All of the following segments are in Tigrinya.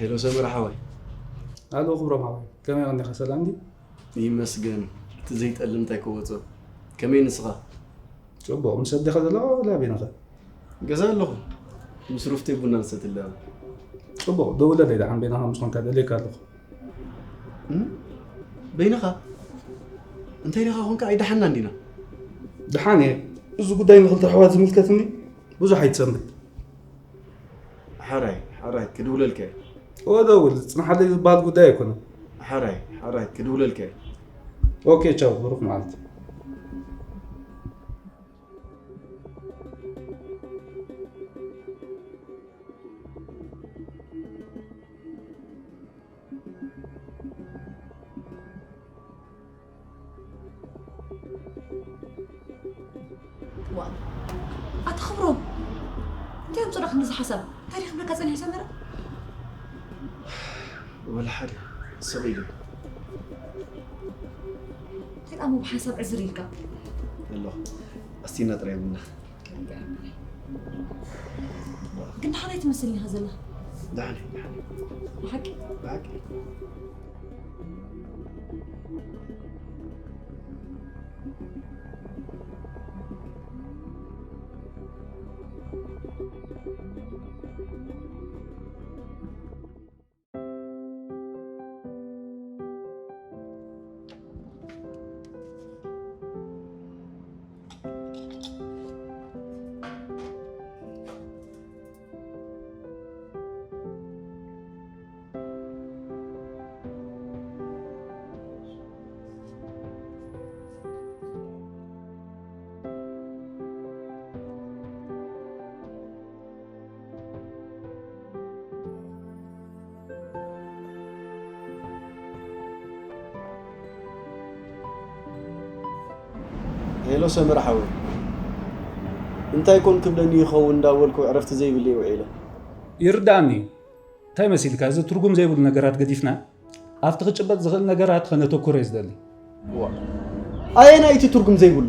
ሄሎ ሰመረ ሓወይ። ኣሎ ክብሮም ሓወይ፣ ከመይ ቀኒኻ? ሰላም ድዩ? ይመስገን። እቲ ዘይጠልም እንታይ ክወጾ? ከመይ ንስኻ? ጽቡቕ። ምስ ኣዴኻ ዘለኻ ወላ በይንኻ? ገዛ ኣለኹ። ምስ ሩፍተይ ቡና ንሰቲ ኣለና። ጽቡቕ። ደውለለይ ደሓን በይንኻ ምስ ኮንካ ደልየካ ኣለኹ። እም? በይንኻ? እንታይ ኢኻ ኮንካ? ኣይደሓንና እንዲና? ደሓን እየ። እዚ ጉዳይ ንኽልተ ኣሕዋት ዝምልከትኒ ብዙሕ ኣይትሰንብድ። ሓራይ ሓራይ ክድውለልካ እየ። እወ ደውል፣ ጽንሓለይ ዝበሃል ጉዳይ ኣይኮነን። ሓራይ ሓራይ ክድውለልካ እየ። ኦኬ ቻው፣ ብሩኽ መዓልቲ። ዋ፣ ኣታ ክብሮም፣ እንታይ ኣምጽእካ ክንድዚ ሓሳብ? እንታይ ድዩ ክብለካ ጸኒሑ ሰመረ? ወላ ሓደ፣ ስቕ ኢሉ። እንታይ ደኣ እሞ ብሓሳብ ዕዝር ኢልካ? ኣለኹ። ኣስቲና ጥራይ ቡና። ግን ደሓን ኣይትመስልን ኢኻ ዘለኻ። ደሓን እየ፣ ደሓን እየ። ብሓቂ? ብሓቂ። ሄሎ ሰመረ ሓወይ፣ እንታይ ኮን ክብለኒ ይኸውን እንዳበልኩ ዕረፍቲ ዘይብለይ ውዒለ። ይርዳእኒ እዩ። እንታይ መሲልካ፣ እዚ ትርጉም ዘይብሉ ነገራት ገዲፍና ኣብቲ ክጭበጥ ዝኽእል ነገራት ከነተኩር እየ ዝደሊ። ዋ፣ ኣየናይ እቲ ትርጉም ዘይብሉ?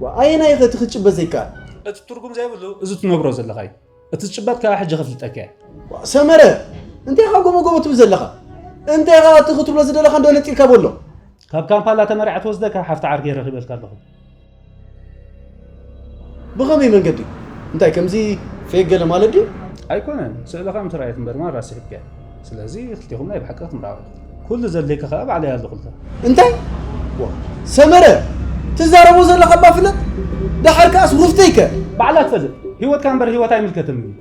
ዋ፣ ኣየናይ ኸ እቲ ክጭበጥ ዘይከኣል? እቲ ትርጉም ዘይብሉ እዚ ትነብሮ ዘለኻ እዩ። እቲ ዝጭበጥ ከኣ ሕጂ ከፍልጠካ እየ። ዋ፣ ሰመረ፣ እንታይ ኢኻ ጎቦ ጎቦ ትብል ዘለኻ? እንታይ ኢኻ እቲ ክትብሎ ዝደለኻ እንዶ ነጢልካ በሎ። ካብ ካምፓላ ተመሪዓ ትወስደካ ሓፍቲ ዓርከይ ረኺበልካ ኣለኹ። ብኸመይ መንገዲ? እንታይ ከምዚ ፌክ ገለ ማለት ድዩ? ኣይኮነን፣ ስእልኻ ምስ ረኣየት እምበር ማራ ስሒብካያ። ስለዚ ክልቴኹም ናይ ብሓቂ ክትምርዓው ኢኹም። ኩሉ ዘድልየካ ከኣ ባዕለይ ኣለኹልካ። እንታይ? ዋ፣ ሰመረ፣ ትዛረቦ ዘለኻ እባ ፍለጥ። ደሓር ከኣስ ሩፍተይከ? ባዕላ ትፈልጥ። ህይወትካ እምበር ህይወታ ኣይምልከተንን እዩ።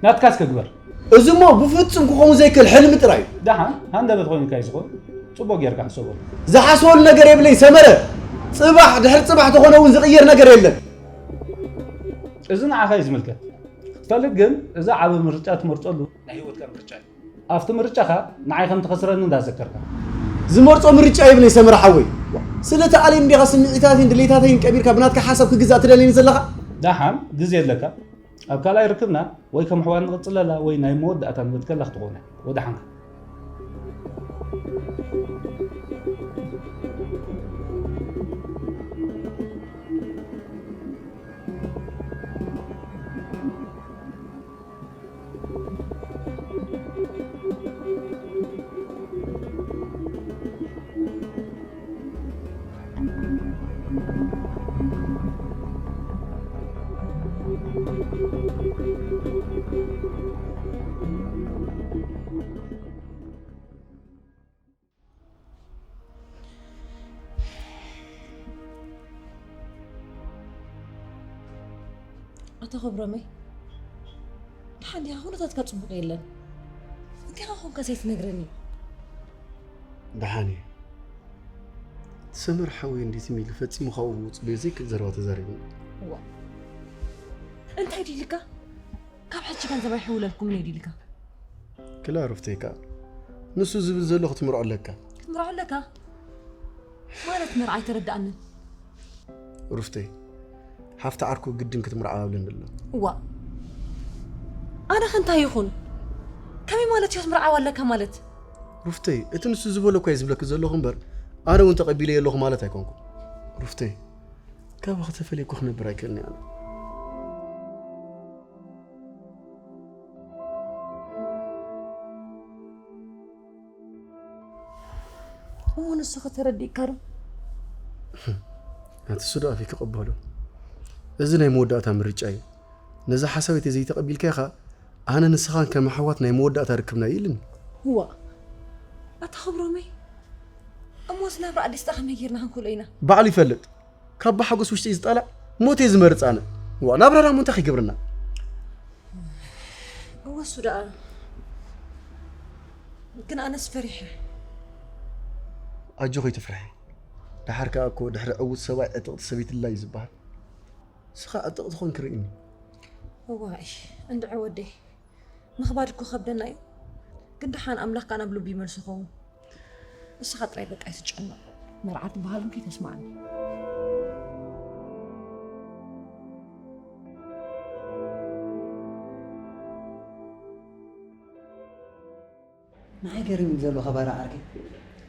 ናትካስ ከግበር። እዚ እሞ ብፍጹም ክኸውን ዘይክእል ሕልሚ ጥራይ እዩ። ደሓን፣ ሃንደበት ኮይኑካ እዩ ዝኸውን። ጽቡቕ ጌርካ ሕሰቦ። ዝሓስበሉ ነገር የብለይ ሰመረ። ጽባሕ ድሕሪ ጽባሕ ተኾነ እውን ዝቕየር ነገር የለን። እዚ ንዓኻ እዩ ዝምልከት። ክትፈልጥ ግን፣ እዚ ዓቢ ምርጫ ትመርጸሉ ናይ ህይወትካ ምርጫ እዩ። ኣብቲ ምርጫኻ ንዓይ ከም ትኸስረኒ እንዳዘከርካ። ዝመርጾ ምርጫ የብለይ ሰመረ ሓወይ። ስለቲ ኣልየን ዲኻ ስምዒታተይን ድሌታተይን ቀቢርካ ብናትካ ሓሳብ ክግዛእ ትደልየኒ ዘለኻ? ደሓን፣ ግዜ ኣለካ። ኣብ ካልኣይ ርክብና ወይ ከም ኣሕዋት ንቕጽለላ ወይ ናይ መወዳእታ ንብል ከላ ክትኾነ። ወደሓንካ። ኣታ ክብሮመይ፣ ደሓን ዲኻ? ኩነታትካ ጽቡቕ የለን። እንታይ ኾንካ ዘይትነግረኒ? ደሓን እየ። ሰመር ሓወይ እንዴት ሚል ፈጺሙ ካብኡ ምውጽእ ዘይክእል ዘረባ ተዛሪቡ። ዋ። እንታይ ድዩ ኢልካ? ካብ ሕጂ ገንዘብ ኣይሕውለልኩምን እየ ድዩ ኢልካ? ክላ ሩፍተይ ከኣ ንሱ ዝብል ዘሎ ክትምርዖ ኣለካ። ክትምርዖ ኣለካ? ማለት መርዓ ኣይተረድኣንን። ሩፍተይ፣ ሓፍቲ ዓርኩ ግድን ክትምርዓው ኣለኒ ኣሎ። እዋ። ኣነ ከ እንታይ ይኹን? ከመይ ማለት እዩ ክትምርዓው ኣለካ ማለት? ሩፍተይ፣ እቲ ንሱ ዝበሎ እኳ እየ ዝብለኪ ዘለኹ እምበር፣ ኣነ እውን ተቐቢለዮ ኣለኹ ማለት ኣይኮንኩን። ሩፍተይ፣ ካባኺ ተፈልየ እኮ ክነብር ኣይክእልን እየ ኣነ። ንስኻ ተረዲእካ ዶ? ኣቲ እሱ ዶ ኣፊ ክቕበሎ? እዚ ናይ መወዳእታ ምርጫ እዩ። ነዛ ሓሳዊት ዘይተቐቢልካያ ኸኣ ኣነ ንስኻን ከም ኣሕዋት ናይ መወዳእታ ርክብና እዩ ኢልኒ። እዋ፣ ኣታ ክብሮመይ፣ እሞ እዚ ናብራ ኣዲስታ ከመይ ጌርና ክንክእሎ ኢና? ባዕሉ ይፈልጥ። ካብ ሓጎስ ውሽጢ እዩ ዝጠልዕ፣ ሞት እየ ዝመርጽ ኣነ። እዋ፣ ናብራ ደኣ እሞ እንታይ ከይገብረና? እወ፣ እሱ ደኣ። ግን ኣነስ ፈሪሐ። ኣጆኺ ኣይትፍርሒ። ደሓር ከኣ እኮ ድሕሪ ዕዉት ሰብኣይ ዕጥቕቲ ሰበይቲ ኣላ እዩ ዝበሃል። ንስኻ ዕጥቕቲ ኮንኪ ርእይኒ። እዋይ፣ እንድዒ ወደይ። ምኽባድ እኮ ከብደና እዩ። ግን ደሓን ኣምላኽ ከኣ ናብ ልቡ ይመልሶ ይኸውን። ንስኻ ጥራይ በቃ ኣይትጨነቕ። መርዓ ትበሃል እውን ከይተስምዓኒ። ንዓይ ገሪሙኒ ዘሎ ከባራ ዓርከይ።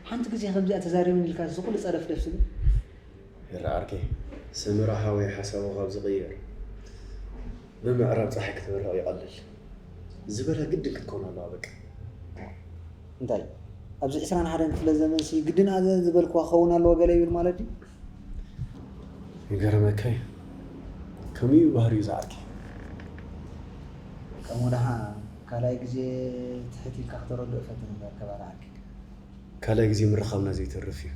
ሓንቲ ግዜ ከምዚኣ ተዛሪብኒ ኢልካ እዚ ኩሉ ጸደፍደፍ ትብል? ይረ ዓርከይ፣ ሰመረ ሓወይ ሓሳቡ ካብ ዝቕይር ብምዕራብ ጸሓይ ክትበርቕ ይቐልል። ዝበላ ግድን ክትከውን ኣለዋ በቃ። እንታይ? ኣብዚ ዕስራን ሓደን ክፍለ ዘመንሲ ግድን ኣዘ ዝበልክዋ ክኸውን ኣለዎ ገለ ይብል ማለት ድዩ? ይገርመካ እዩ። ከምኡ እዩ ባህሪኡ ዝዓርከይ። ከምኡ ደሓ ካልኣይ ግዜ ትሕት ኢልካ ክተረድኦ ፈትን እምበር ከባራ ዓርከይ። ካልኣይ ግዜ ምርኻብና ዘይተርፍ እዩ።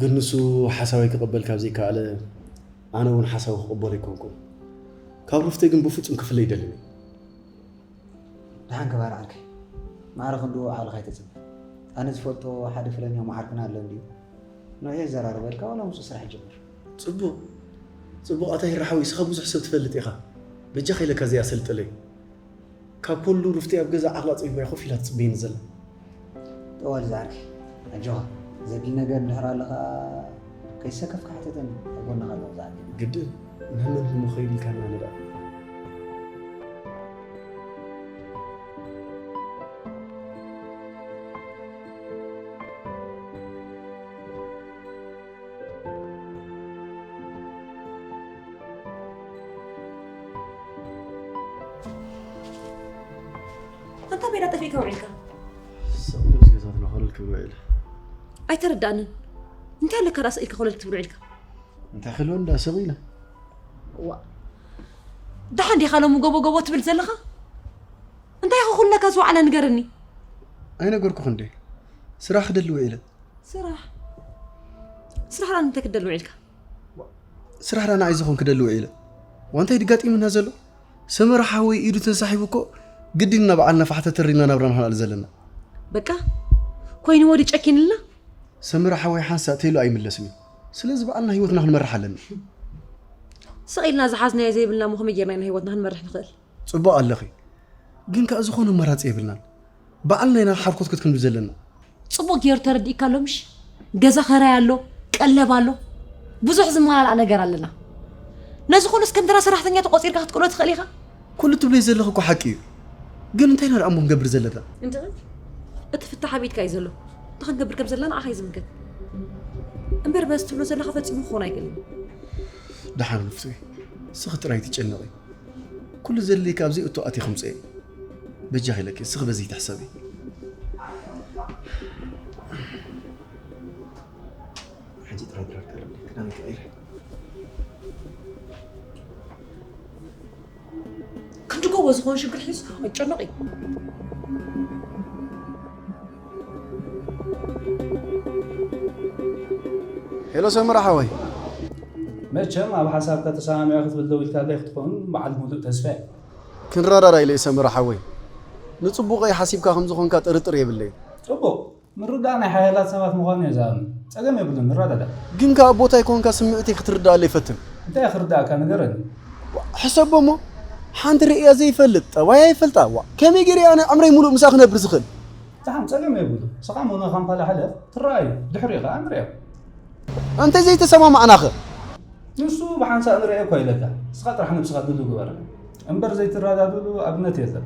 ግን ንሱ ሓሳበይ ክቕበል ካብ ዘይከኣለ፣ ኣነ እውን ሓሳቡ ክቕበሎ ኣይኮንኩን። ካብ ሩፍተይ ግን ብፍጹም ክፍለ ኣይደልን እየ። ደሓን ከባር ዓርከይ፣ ማዕረ ክንድኡ ዓቕልኻ ኣይተጽብእ። ኣነ ዝፈልጦ ሓደ ፍለኛ መዓርክና ኣሎ እንድዩ። ንዑ የዘራርበልካ፣ ዋላ ምስኡ ስራሕ ጀምር። ጽቡቕ። ጽቡቕ፣ ኣታ ሂራ ሓወይ፣ ንስኻ ብዙሕ ሰብ ትፈልጥ ኢኻ። በጃኻ ኢለካ እዚኣ ሰልጥለይ። ካብ ኩሉ ሩፍተይ ኣብ ገዛ ዓቕላ ጸቢባ እያ ኮፍ ኢላ ትጽበየኒ ዘላ። ጠዋል ዝዓርከይ፣ ኣጆኻ። ዘድሊ ነገር እንድሕር ኣሎ ኸኣ ከይሰከፍካ ሕተተኒ፣ ኣብ ጎንኻ ኣለኹ ዝዓርከይ። ግድን፣ ንመን ህልሙ ኸይድ ኢልካና ንርኣ። ኣንታ ቤላ ጠፊእካ ውዒልካ? ሰቕ ኢለ ምስ ገዛትና ኮለል ክብል ውዒለ። ኣይተረዳእንን። እንታይ ኣለካ ደኣ ስቕ ኢልካ ኮለል ክትብል ውዒልካ? እንታይ ክህልወኒ ደኣ ስቕ ኢለ? ዋ። ደሓን ዲኻ ሎሚ ጎቦ ጎቦ ትብል ዘለኻ? እንታይ ኢኻ ኩሉ ነካ ዝወዓለ ንገረኒ? ኣይነገርኩኽን ድየ? ስራሕ ክደሊ ውዒለ። ስራሕ? ስራሕ ደኣ ንምንታይ ክትደሊ ውዒልካ? ስራሕ ደኣ ንዓይ ዝኾን ክደሊ ውዒለ። ዋንታይ ድጋጢምና ዘሎ? ሰመረ ሓወይ ኢዱ ተሳሒቡ እኮ ግድን ኢና ባዕልና ፋሕ ተተር ኢልና ናብራና ክንኣል ዘለና። በቃ ኮይንዎ ድዩ ጨኪንልና? ሰመረ ሓወይ ሓንሳእ ተይሉ ኣይምለስን እዩ። ስለዚ ባዕልና ህይወትና ክንመርሕ ኣለና። ስቕ ኢልና ዝሓዝናዮ ዘይብልና እሞ ከመይ ጌርና ኢና ህይወትና ክንመርሕ ንኽእል? ጽቡቕ ኣለኺ። ግን ከኣ ዝኾነ ኣማራጺ የብልናን። ባዕልና ኢና ሓርኮትኮት ክንብል ዘለና። ጽቡቕ ገይሩ ተረዲእካ ኣሎ ምሽ? ገዛ ኸራይ ኣሎ፣ ቀለብ ኣሎ። ብዙሕ ዝመላላእ ነገር ኣለና። ነዚ ኩሉስ ከም ተራ ሰራሕተኛ ተቖጺርካ ክትቅሎ ትኽእል ኢኻ? ኩሉ ትብለይ ዘለኺ እኮ ሓቂ እዩ። ግን እንታይ ኢና ደኣ እሞ ክንገብር ዘለና? እንድዒ፣ እቲ ፍታሕ ኣብ ኢድካ እዩ ዘሎ። እንታይ ክንገብር ከም ዘለና ንዓኻ እዩ ዝምልከት። እምበር በዚ ትብሎ ዘለኻ ፈጺሙ ክኸውን ኣይክእልን እዩ። ደሓን ሩፍተይ፣ ንስኺ ጥራይ ትጨነቒ። ኩሉ ዘድልየኪ ኣብዚ እቶ ኣትየ ከምጽኦ እየ። በጃኺ ኢለኪ፣ ንስኺ በዚ ኣይትሕሰቢ። ሕጂ ጥራይ ድራር ካልእ ክዳን ቀይረ። ክንዲ ጎቦ ዝኾነ ሽግር ሒዙ ኣይጨነቕ እዩ። ሄሎ ሰመረ ሓወይ። መቸም ኣብ ሓሳብካ ተሰማሚዐ ክትብል ደው ኢልካለይ ክትኸውን በዓል ሙሉእ ተስፋ እየ። ክንረዳዳ ኢለ እየ ሰመረ ሓወይ። ንጽቡቐይ ሓሲብካ ከም ዝኾንካ ጥርጥር የብለይን። ጽቡቕ። ምርዳእ ናይ ሓያላት ሰባት ምዃኑ እየ ዝኣምን። ጸገም የብሉን፣ ንረዳዳእ። ግን ከኣ ኣብ ቦታይ ኮንካ ስምዒተይ ክትርድኣለይ ፈትን። እንታይ እየ ክርድኣካ? ንገረኒ። ሕሰቦ እሞ፣ ሓንቲ ርእያ ዘይፈልጥ፣ ጠባያ ይፈልጣ። ዋ፣ ከመይ ገይረ እየ ኣነ ዕምረይ ሙሉእ ምስኣ ክነብር ዝኽእል? ደሓን ጸገም የብሉን። ንስኻ ሞኖ ካምፓላ ሕለፍ፣ ትረኣዩ። ድሕሪኡ ኸኣ ንርእዮ። ኣንተ ዘይተሰማማዕናኸ? ንሱ ብሓንሳእ ንርእዮ እኳ ኢለካ። ንስኻ ጥራሕ ነብስኻ ድሉው ግበር። እምበር ዘይትረዳድእሉ ኣብነት የለን።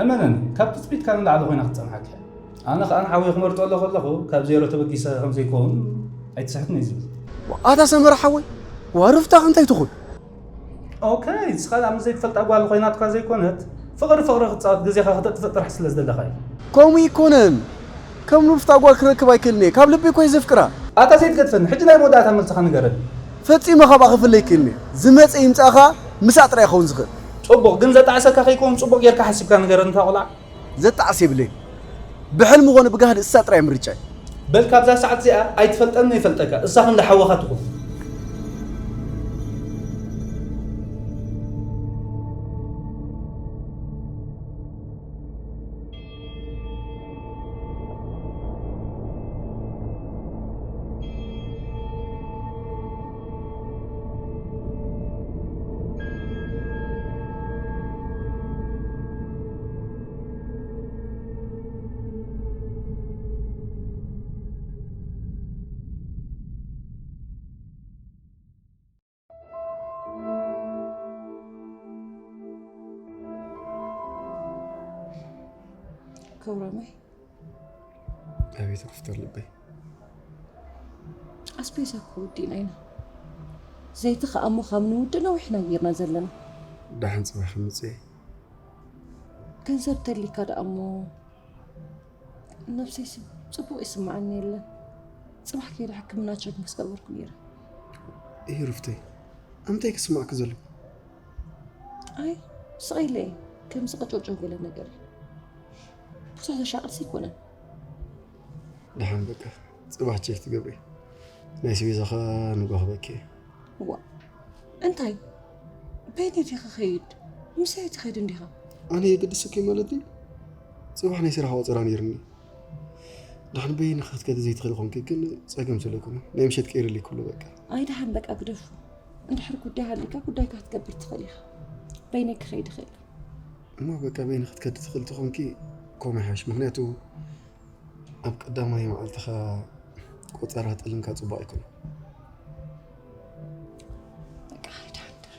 እመነኒ፣ ካብ ትጽቢትካ ንላዕሊ ኮይና ክትጸንሓካ እያ። ኣነ ኸኣ ንሓወይ ክመርጾ ኣሎ ከለኹ፣ ካብ ዜሮ ተበጊሰ ከም ዘይከውን ኣይትስሕትን እየ ዝብል። ኣታ ሰመረ ሓወይ፣ ዋ ሩፍታ እንታይ ትኹን? ኦኬ፣ ንስኻ ደኣ ምስ ዘይትፈልጣ ጓል ኮይናትካ ዘይኮነት፣ ፍቕሪ ፍቕሪ ክትጻወት ግዜኻ ክተጥፍእ ጥራሕ ስለ ዝደለኻ እዩ። ከምኡ ኣይኮነን። ከም ንፍታ ጓል ክረክብ ኣይክእልን እየ። ካብ ልቢ እኮ እየ ዘፍቅራ። ኣታ ዘይትገድፈኒ፣ ሕጂ ናይ መወዳእታ መልስኻ ንገረኒ። ፈጺመ ካብኣ ክፍለ ኣይክእልን እየ። ዝመጸ ይምጻእ ኸኣ ምስኣ ጥራይ ይኸውን ዝኽእል። ጽቡቕ፣ ግን ዘጣዕሰካ ከይከውን ጽቡቕ ጌርካ ሓሲብካ ንገረኒ እታ ቆልዓ። ዘጣዕስ የብለይን። ብሕልሚ ኾነ ብጋህዲ እሳ ጥራይ ምርጫይ። በል ካብዛ ሰዓት እዚኣ ኣይትፈልጠኒ ይፈልጠካ፣ እሳ ክንዲ ሓወኻ ትኹን። ክብረመይ፣ ኣቤት ሩፍተር ልበይ። ኣስቤዛ እኮ ወዲእና ኢና። ዘይቲ ከኣ እሞ ካብ ንውድእ ነዊሕና ጌርና ዘለና። ደሓን ጽባሕ ክምጽእ እየ። ገንዘብ ተሊካ ደኣ እሞ ነብሰይ ሲ ጽቡቕ ይስምዓኒ የለን። ጽባሕ ከይደ ሕክምና ቸክ ምስ ገበርኩ ነይረ። እሂ ሩፍተይ፣ ኣምታይ ክስማዕኪ ዘሎ? ኣይ፣ ስቕ ኢለ እየ። ከምዚ ቀጨውጨው ገለ ነገር እዩ። ብዙሕ ዘሻቕልሲ ኣይኮነን። ደሓን በቃ፣ ጽባሕ ቸክ ትገብሪ። ናይ ኣስቤዛ ኸኣ ንግሆ ክህበኪ እየ። ዋ፣ እንታይ? በይነይ ድየ ክኸይድ? ምሳይ ትኸይድ እንዲኻ? ኣነ የገድሰኪ ማለት ድዩ? ጽባሕ ናይ ስራሕ ቆጸራ ነይርኒ። ደሓን በይንኺ ክትከዲ ዘይትኽእሊ ኮንኪ ግን ጸገም ስለ ኣይኮነ፣ ናይ ምሸት ቀይርለይ ኩሉ በቃ። ኣይ ደሓን በቃ ግደፎ። እንድሕር ጉዳይ ሃሊካ ጉዳይካ ክትገብር ትኽእል ኢኻ። በይነይ ክኸይድ ይኽእል። እሞ በቃ በይንኺ ክትከዲ ትኽእሊ ተኾንኪ ከምኡ ይሓይሽ። ምኽንያቱ ኣብ ቀዳማይ መዓልትኻ ቆጸራ ጠሊምካ ጽቡቕ ኣይኮነን። በቃ ደሓን ደር።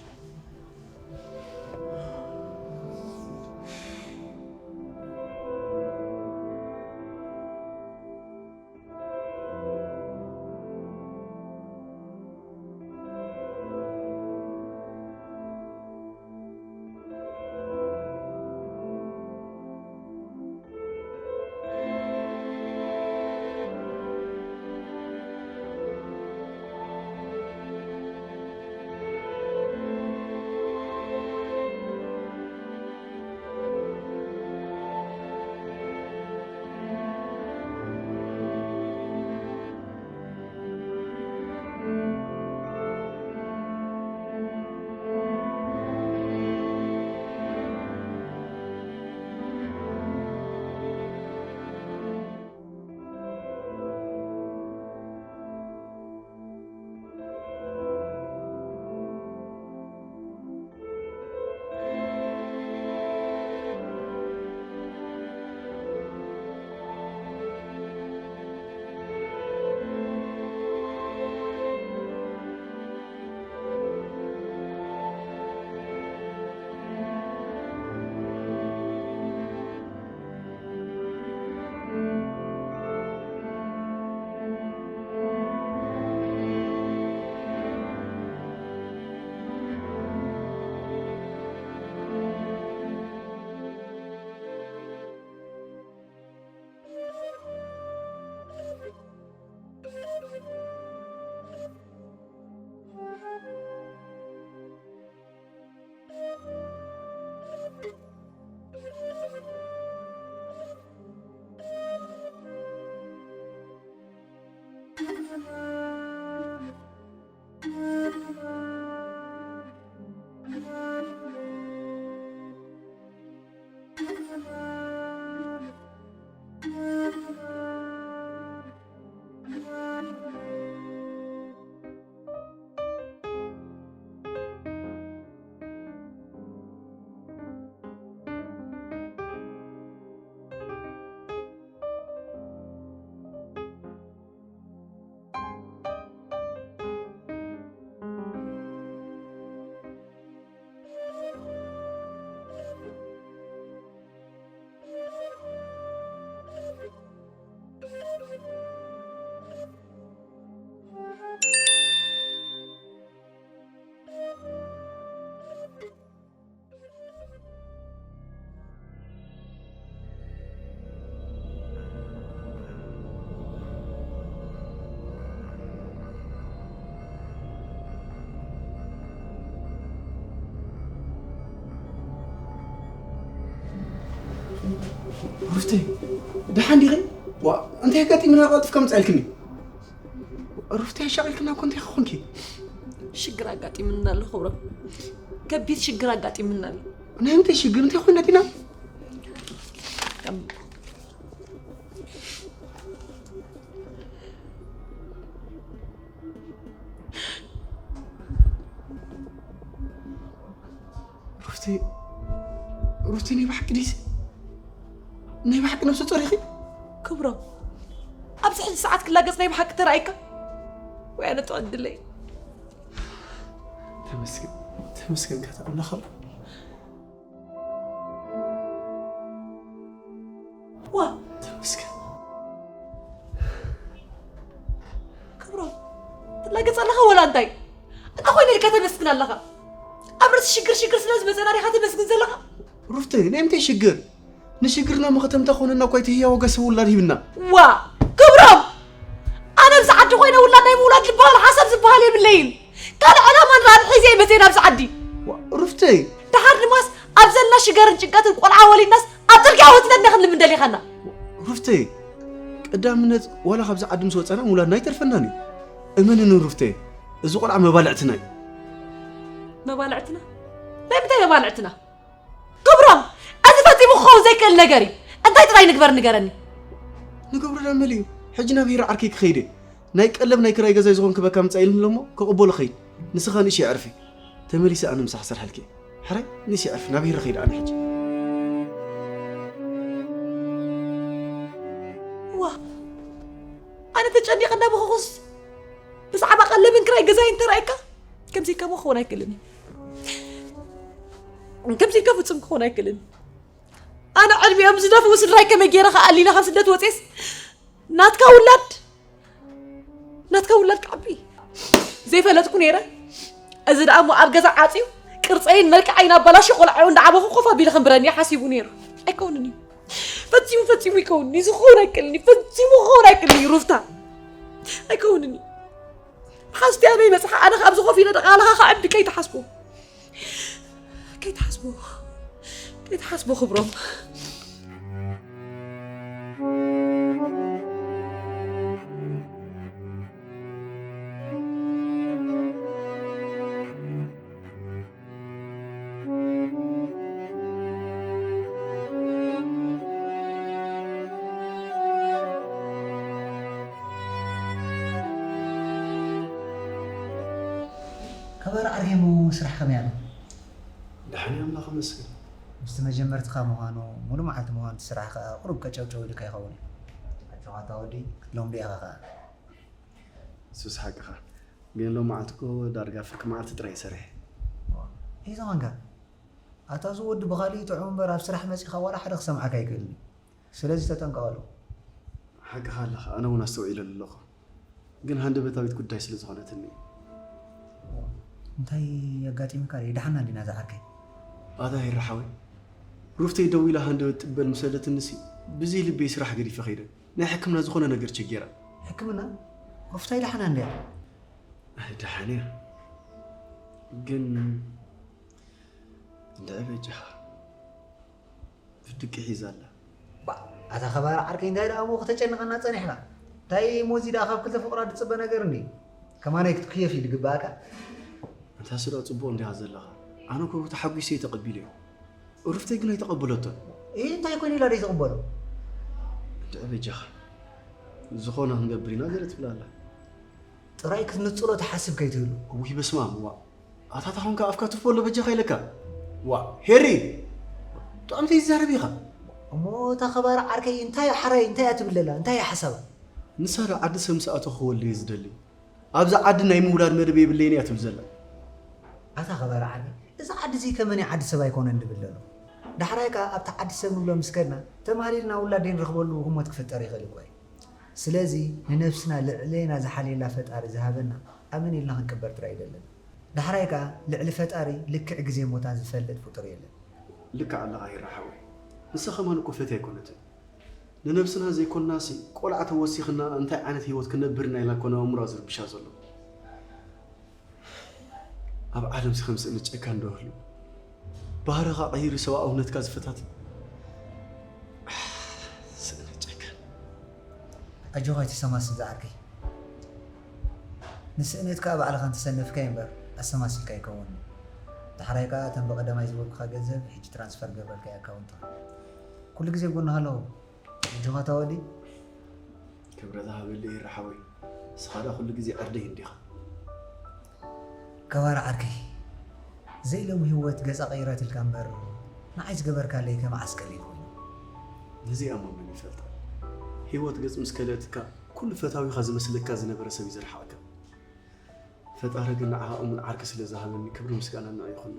ሩፍተይ፣ ደሓን ዲኺ? ዋ፣ እንታይ ኣጋጢምና ቀልጢፍካ ምጻ ኢልክኒ? ሩፍተይ፣ ኣሻቒልክና እኮ እንታይ ክኾንኪ? ሽግር ኣጋጢምና ኣሎ ክብሮ። ከቢድ ሽግር ኣጋጢምና ኣሎ። ናይ ምንታይ ሽግር? እንታይ ኮይና ዲና? ሩፍተይ፣ ሩፍተይ፣ ናይ ብሓቂ ድይሲ? ናይ ብሓቂ ነብሰ ጾር ኢኺ? ክብሮም፣ ኣብዚ ሕጂ ሰዓት ክላገጽ ናይ ብሓቂ ተራእይካ? ወይ ኣነ ጥዑይ ዕድለይ። ተመስገን፣ ተመስገን ካታ ኣምላኽ ኣሎ። ዋ፣ ተመስገን። ክብሮም፣ ትላገጽ ኣለኻ ወላ እንታይ? እንታይ ኮይኑ ኢልካ ተመስግን ኣለኻ? ኣብ ርእሲ ሽግር ሽግር ስለ ዝመጸና ዲኻ ተመስግን ዘለኻ? ሩፍተይ፣ ናይ ምንታይ ሽግር? ንሽግርና መኸተምታ ኮነና እኳ እቲ ህያው ገሰ ውላድ ሂብና። ዋ፣ ክብሮም! ኣነ ኣብዚ ዓዲ ኮይነ ውላድ ናይ ምውላድ ዝበሃል ሓሳብ ዝበሃል የብለይን። ካልእ ዕላማን ራእን ሒዘ እየ መፅየ ናብዚ ዓዲ። ዋ፣ ሩፍተይ! ደሓር ድማስ ኣብ ዘለና ሽገርን ጭንቀትን ቆልዓ ወሊድናስ ኣብ ፅርግያ ወፂና እንደ ክንልምን ደሊኻና። ሩፍተይ፣ ቀዳምነት ዋላ ካብዚ ዓዲ ምስ ወፀና ምውላድና ኣይተርፈናን እዩ። እመንኒ ሩፍተይ፣ እዚ ቆልዓ መባልዕትና እዩ። መባልዕትና? ናይ ምንታይ መባልዕትና? ክብሮም፣ እዚ ፈጺሙ ክኸውን ዘይክእል ነገር እዩ። እንታይ ጥራይ ንግበር ንገረኒ። ንገብሮ ዳ መሊኡ። ሕጂ ናብ ሂራ ዓርከይ ክኸይድ እየ። ናይ ቀለብ ናይ ክራይ ገዛይ ዝኾንኪ በካ ምጻእ ኢሉኒ ኣሎ እሞ ክቕበሎ ኸይድ። ንስኻ ንእሽተይ ዕርፊ። ተመሊሰ ኣነ ምሳሕ ክሰርሐልኪ እየ። ሕራይ ንእሽተይ ዕርፊ ናብ ሂራ ኸይድ ኣነ ሕጂ። ዋ፣ ኣነ ተጨኒቐ እንዳበኸኹስ ብዛዕባ ቀለብን ክራይ ገዛይ እንተራእየካ ከምዚ ኢልካ ክኸውን ኣይክእልን እዩ። ከምዚ ኢልካ ፍጹም ክኸውን ኣይክእልን። ኣነ ዕድሚኦም ዝደፍኡ ስድራይ ከመይ ገይረ ከኣሊለ ካብ ስደት ወፅየስ ናትካ ውላድ ናትካ ውላድ ክዓቢ ዘይፈለጥኩ ነይረ። እዚ ደኣ እሞ ኣብ ገዛ ዓፅዩ ቅርፀይን መልክዓይን ኣባላሹ ቆልዓዩ እንዳዓበኹ ኮፍ ኣቢለ ከንብረኒ ሓሲቡ ነይሩ። ኣይከውንን እዩ። ፈጺሙ ፈጺሙ ይከውንን እዩ። ዝኸውን ኣይክእልን እዩ። ፈጺሙ ክኸውን ኣይክእልን እዩ። ሩፍታ ኣይከውንን እዩ። ሓስቲ ኣበይ በጽሓ? ኣነ ካብ ዝኾፍ ኢለ ደቓልኻ ከዕቢ ከይትሓስቦ። ከይትሓስቦ። ከይትሓስቦ ክብሮም። ከበረ ዓርጌሞ ስራሕ ከመይ ኣሎ? ደሓን እየ ኣምላኽ ይመስገን። ምስቲ መጀመርትኻ ምዃኑ፣ ሙሉ መዓልቲ ምዃኑ እቲ ስራሕ ከኣ ቁሩብ ቀጨውጨው ኢሉካ ይኸውን እዩ። ኣጆኻ እታ ወዲ ክትለምዶ ኢኻ ከኣ። እሱስ ሓቅኻ። ግን ሎም መዓልቲ እኮ ዳርጋ ፍርቂ መዓልቲ ጥራይ እየ ሰሪሐ። ሒዞ ኸንካ? ኣታ እዚ ወዲ ብኻሊእ ጥዑም እምበር ኣብ ስራሕ መጺኻ ዋላ ሓደ ክሰምዓካ ኣይክእልን እዩ። ስለዚ ተጠንቀቐሉ። ሓቅኻ ኣለኻ፣ ኣነ እውን ኣስተውዒለሉ ኣለኹ። ግን ሃንደበታዊት ጉዳይ ስለ ዝኾነትኒ። እንታይ ኣጋጢምካ ድዩ? ደሓና እንዲና ዝዓርከይ? ኣታ ሂራ ሓወይ፣ ሩፍተይ ደዊላ ሃንደበት ጥበል ምስ በለትንሲ ብዘይ ልበይ ስራሕ ገዲፈ ከይደ። ናይ ሕክምና ዝኾነ ነገር ቸጌራ። ሕክምና? ሩፍታይ ደሓና እንድያ? ኣይ፣ ደሓን እያ። ግን እንድዒ በጃኻ። ብድቂ ሒዛ ኣላ። ባ፣ ኣታ ከባሪ ዓርከይ እንታይ ደኣ እሞ ከተጨንቐና ጸኒሕካ? እንታይ እሞ እዚ ደኣ ካብ ክልተ ፍቑራት ዝጽበ ነገር እንድዩ? ከማነይ ክትክየፍ እዩ ዝግበኣካ። ኣንታ ስለ ጽቡቕ እንዲኻ ዘለኻ። ኣነ እኮ ተሓጒሰ እየ ተቐቢለዮ። ሩፍተይ ግን ኣይተቐበለቶን። እ፣ እንታይ ኮይኑ ኢላ ዘይትቕበሎ? እንድዒ በጃኻ። ዝኾነ ክንገብር ኢና ገለ ትብል ኣላ። ጥራይ ክትንጽሎ ትሓስብ ከይትህሉ። እውይ በስመ ኣብ፣ ዋእ። ኣታ ታኾንካ ኣፍካ ትፎ ኣሎ በጃኻ ኢለካ። ዋእ፣ ሄሪ! ጥዑም ዘይትዛረብ ኢኻ። እሞ እታ ከባሪ ዓርከይ እንታይ ሓራይ እንታይ እያ ትብል ዘላ? እንታይ እያ ሓሳባ? ንሳ ዶ ዓዲ ሰብ ምስ ኣተኹ ክወልድ እየ ዝደሊ። ኣብዚ ዓዲ ናይ ምውላድ መደብ የብለይን እያ ትብል ዘላ። ኣታ ከባሪ ዓርከይ፣ እዚ ዓዲ እዚ ከመን ዓዲ ሰብ ኣይኮነን ድብል ዘሎ። ዳሕራይ ከኣ ኣብቲ ዓዲ ሰብ ንብሎ ምስ ከድና፣ ተማሊልና ውላድ ዘይንረኽበሉ ህሞት ክፍጠር ይኽእል እኮ እዩ። ስለዚ ንነብስና ልዕሌና ዝሓልየላ ፈጣሪ ዝሃበና ኣመን ኢልና ክንቅበር ጥራይ እዩ ዘለና። ዳሕራይ ከኣ ልዕሊ ፈጣሪ ልክዕ ግዜ ሞታ ዝፈልጥ ፍጡር የለን። ልክዕ ኣለኻ ሂራ ሓወይ። ንሳ ከማን እኮ ፈትያ ኣይኮነትን። ንነብስና ዘይኮንናሲ ቆልዓ ተወሲኽና እንታይ ዓይነት ህይወት ክነብር ኢና ኢላ እኮ ናብ ኣእምሮኣ ዝርብሻ ዘሎ። ኣብ ዓለምሲ ከምዚ ዓይነት ጨካን ዶ ይህሉ? ባህርኻ ቀይሩ ሰብኣውነትካ ዝፈታትን። ኣጆኻ ኣይትሰማስል ዝዓርከይ። ንስእነት ከኣ ባዕልኻ እንተሰነፍካዮ እምበር ኣሰማሲልካ ኣይከውንን። ዳሕራይ ከኣ እተን ብቐዳማይ ዝህበኩኻ ገንዘብ ሕጂ ትራንስፈር ገበርካዮ ኣካውንትኻ። ኩሉ ግዜ ኣብ ጎንኻ ኣለኹ። ኣጆኻ እታ ወዲ። ክብረት ሃበለይ ይረ ሓወይ። ንስኻ ደኣ ኩሉ ግዜ ዕርደይ እንዲኻ። ከባር ዓርከይ፣ ዘይሎሚ ህይወት ገጻ ቀይራትልካ እምበር፣ ንዓይ ዝገበርካለይ ከመዓስ ቀሊል ኮይኑ። ነዚኣ እሞ መን ይፈልጣ? ህይወት ገጽ ምስ ከልአትካ፣ ኩሉ ፈታዊኻ ዝመስለካ ዝነበረ ሰብ እዩ ዝረሓቐካ። ፈጣሪ ግን ንዓኻ እሙን ዓርኪ ስለ ዝሃበኒ ክብሪ ምስጋና ንዑ ይኹኖ።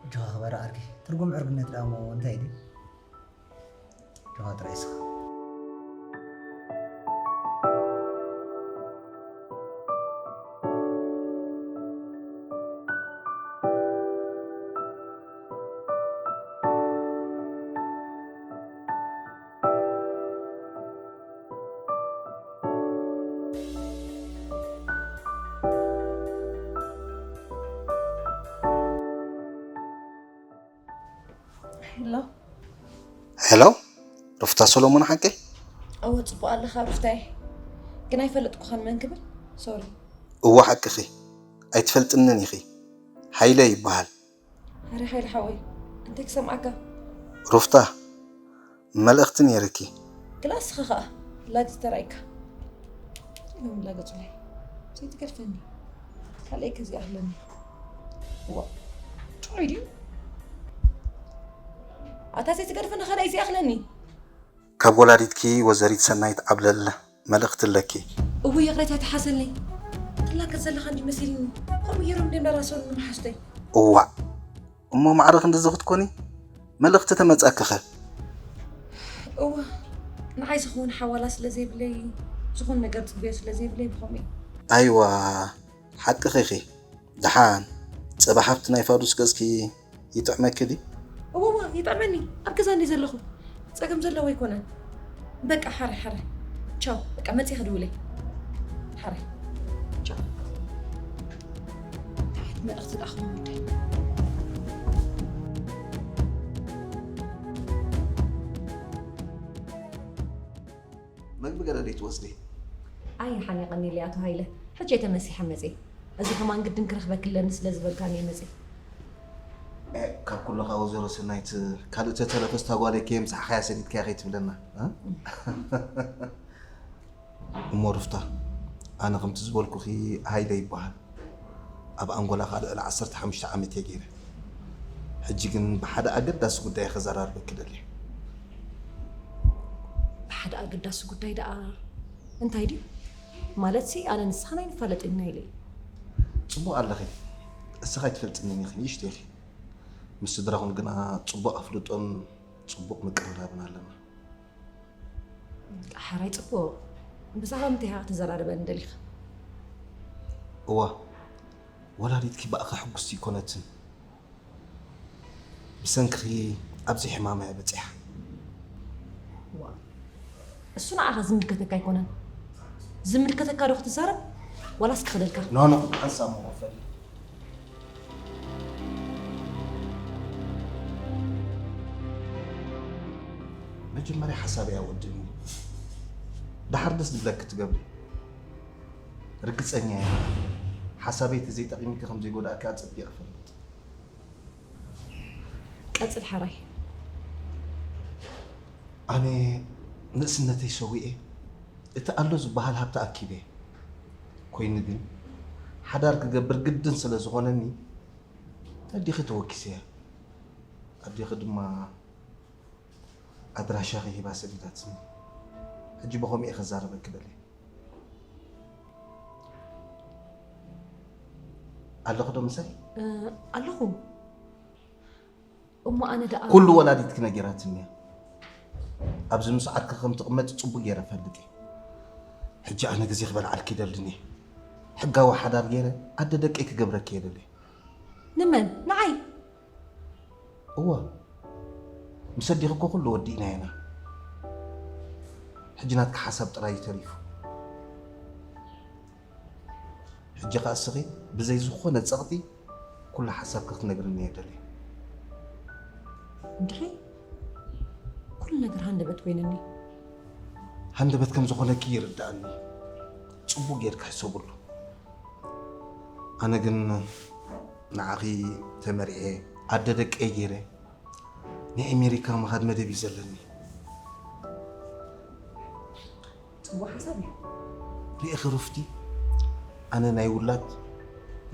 ኣጆኻ ክበር ዓርከይ፣ ትርጉም ዕርክነት ደኣ እሞ እንታይ ድዩ? ኣጆኻ ጥራይ እስኻ። ሄሎ። ሄሎ፣ ሩፍታ ሰሎሞን ሓቀይ? እወ፣ ጽቡቕ ኣለኻ ሩፍታየ። ግን ኣይፈለጥኩኻን፣ መን ክብል? ሶሪ። እወ፣ ሓቅኺ፣ ኣይትፈልጥንን ኢኺ። ሃይለ ይበሃል። ኣረ ሃይለ ሓወይ፣ እንታይ ክሰምዓካ? ሩፍታ፣ መልእኽቲ ነይርኪ። ግላ እስኻ ኸኣ ላጊ ተራእይካ። ዮም ላገጹለይ። ዘይትገድፈኒ። ካልኣይ ከዚኣ ኣለኒ። ዋ፣ ጥዑይ ድዩ? ኣታ ዘይትገድፈኒ ካልኣይ እዚኣ ኣለኒ። ካብ ወላዲትኪ ወይዘሪት ሰናይት ዓብለል መልእኽቲ ኣለኪ። እውይ ይቕሬታ ኣይትሓዘለይ። ትላገጽ ዘለኻ እንዲ መሲልኒ። ከምኡ ገይሮም እንዲም ደራሰውኒ መሓዙተይ። እዋእ፣ እሞ ማዕረ ክንድዚ ክትኮኒ? መልእኽቲ ተመጻኪኸ? እወ፣ ንዓይ ዝኸውን ሓዋላ ስለ ዘይብለይ፣ ዝኾነ ነገር ጽበዮ ስለ ዘይብለይ ብኸምኡ እየ። ኣይዋ፣ ሓቅኺ ኢኺ። ደሓን፣ ጸባ ሓፍቲ ናይ ፋዱስ ገጽኪ ይጥዕመኪ ድዩ? እወ፣ እወ፣ ይጥዕመኒ። ኣብ ገዛ እንድየ ዘለኹ። ጸገም ዘለዎ ኣይኮነን። በቃ፣ ሓራይ፣ ሓራይ። ቻው። በቃ፣ መጺአ ክድውለይ። ሓራይ። ቻው። እንታይ ዓይነት መልእኽቲ ደኣ ክኸውን ወደይ? መግቢ ገለ ደይትወስዲ? ኣይ፣ ሓኒቐኒ ኢለ ኣቶ ሃይለ። ሕጂ እየ ተመሲሐ መጽየ። እዚ ከማን ግድን ክረኽበኪ ኣለኒ ስለ ዝበልካኒ እየ መጽየ። እ፣ ካብ ኩሉ ከኣ ወይዘሮ ሰናይት ካልእ ተተረፈስ እታ ጓለይ ከየምጻሕካያ ሰዲድካያ ከይትብለና፣ እ? እሞ ሩፍታ፣ ኣነ ከምቲ ዝበልኩኺ ሃይለ ይበሃል። ኣብ ኣንጎላ ከኣ ልዕሊ ዓሰርተ ሓሙሽተ ዓመት እየ ገይረ። ሕጂ ግን ብሓደ ኣገዳሲ ጉዳይ ከዘራርበኪ ደልየ። ብሓደ ኣገዳሲ ጉዳይ ደኣ እንታይ ድዩ? ማለትሲ ኣነ ንስኻን ኣይንፋለጥን ኢና ኢለ እየ። ጽቡቕ ኣለኺ። እስኺ ኣይትፈልጥንን ኢኺ፣ ንእሽቶ ኢኺ። ምስ ስድራኹም ግና ጽቡቕ ኣፍልጦን ጽቡቕ ምቅርራብን ኣለና። ሓራይ ጽቡቕ። ብዛዕባ ምንታይ ኢኻ ክትዘራረበኒ ደሊኻ? እዋ፣ ወላዲትኪ ብኣኺ ሕጉስቲ ኣይኮነትን። ብሰንክኺ ኣብዚ ሕማማ እያ በጺሓ። ዋ፣ እሱ ንዓኻ ዝምልከተካ ኣይኮነን። ዝምልከተካ ዶ ክትዛረብ? ዋላስ ክኸደልካ? ኖ፣ ኖ፣ ሓንሳብ እሞ ክፈሊ። መጀመርያ ሓሳበይ ኣወድእኒ። ደሓር ደስ ዝብለኪ ትገብሪ። ርግጸኛ እየ። ሓሳበይ ተዘይጠቒምኪ ከም ዘይጎድኣኪ ኣጸቢቐ እፈልጥ። ቀጽል ሓራይ። ኣነ ንእስነተይ ሰዊኤ፣ እቲ ኣሎ ዝበሃል ሃብቲ ኣኪበ። ኮይኑ ግን፣ ሓዳር ክገብር ግድን ስለ ዝኾነኒ፣ ነዲኺ ተወኪሰያ። ኣዴኺ ድማ ኣድራሻኺ ሂባ ሰዲዳትኒ። ሕጂ ብኸምኡ እየ ከዛረበኪ ደልየ። ኣለኺ ዶ ምሳይ? እ፣ ኣለኹ። እሞ ኣነ ደኣ ኩሉ ወላዲትኪ ነጊራትኒ እያ። ኣብዚ ምስ ዓርኪ ከም ትቕመጢ ጽቡቕ ገይረ እፈልጥ እየ። ሕጂ ኣነ ግዜ ክበልዓልኪ ይደልን እየ። ሕጋዊ ሓዳር ገይረ ኣደ ደቀይ ክገብረኪ እየ ደልየ። ንመን? ንዓይ? እወ፣ ምስ ኣዴኺ እኮ ኩሉ ወዲእናዮ ኢና። ሕጂ ናትኪ ሓሳብ ጥራይ እዩ ተሪፉ። ሕጂ ኸኣ እስኺ ብዘይ ዝኾነ ጸቕጢ ኩሉ ሓሳብኪ ክትነግርኒ እየ ደልየ። እንድዒ፣ ኩሉ ነገር ሃንደበት ኮይኑኒ። ሃንደበት ከም ዝኾነኪ ይርዳእኒ። ጽቡቕ ጌርካ ሕሰብሉ። ኣነ ግን ንዓኺ ተመሪዔ ኣደ ደቀይ ገይረ ናይ ኣሜሪካ ምኻድ መደብ እዩ ዘለኒ። ጽቡቕ ሓሳብ እዩ። ርኢኺ ሩፍቲ፣ ኣነ ናይ ውላድ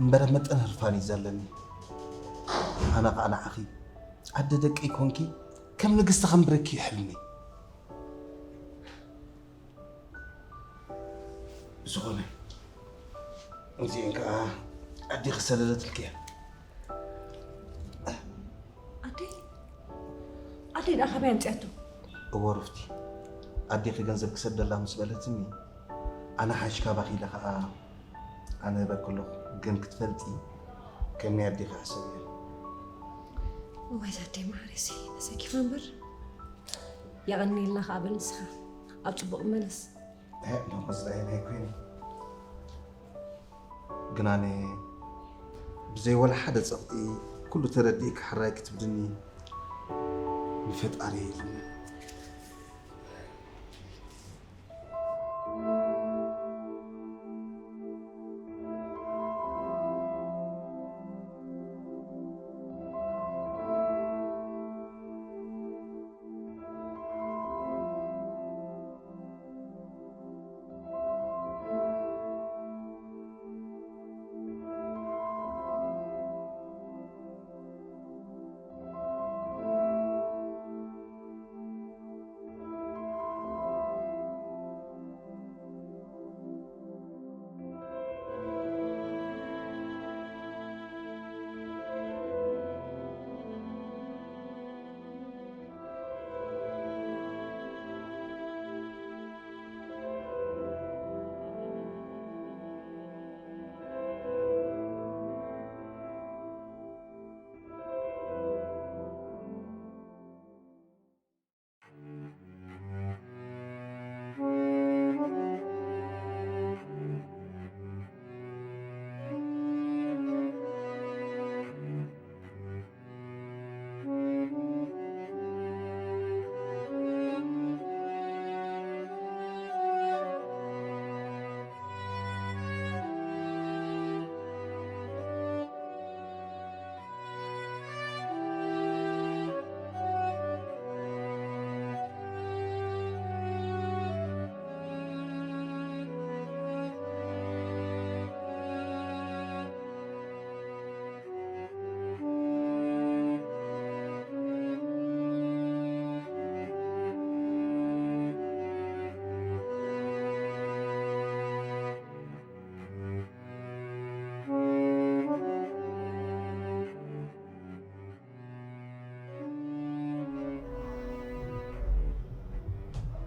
እምበረ መጠን ህርፋን እዩ ዘለኒ። ኣነ ኸኣ ንዓኺ ኣደ ደቀይ ኮንኪ ከም ንግስቲ ከንብረኪ እዩ ሕልመይ። ብዝኾነ እዚአን ከዓ ኣዴኺ ዝሰደደትልኪ እየን። ኣደይ ኣደይ ደኣ ካበይ ኣምፅኣቶ? እወ ሩፍቲ፣ ኣዴኺ ገንዘብ ክሰደላ ምስ በለትኒ ኣነ ሓንሽ ካባኺ ኢለ ከዓ ኣነ በክለኹ። ግን ክትፈልጢ ከም ናይ ኣዴኺ ሕሰብዮ። እዋይ ዛደይ መዓረይሲ ተሰኪፋ እምበር። የቐንየልና ከዓ በል ንስኻ ኣብ ፅቡቕ መለስ። ኖ መዝለይ ናይ ኮይኑ ግን ኣነ ብዘይ ወላ ሓደ ጸቕጢ ኩሉ ተረዲእካ ሕራይ ክትብድኒ ንፈጣሪ ኢልኒ።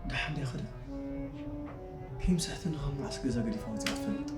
ደሓን ዲኻ ኸዳ? ከይምሳሕተኒ ካብ መዓስ ገዛ ገዲፋ ወፂኣ ትፈልጥ?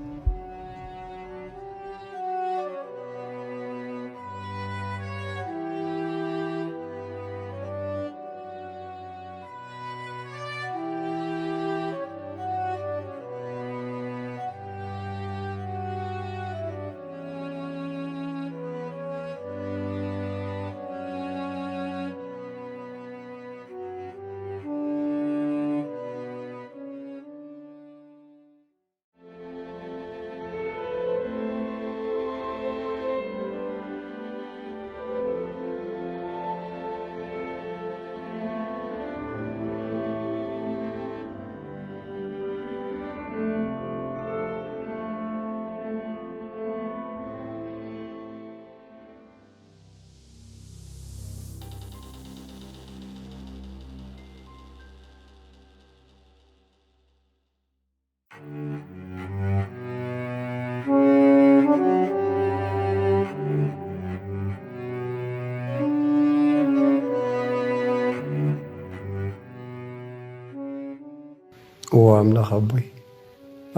እዎ ኣምላኽ ኣቦይ፣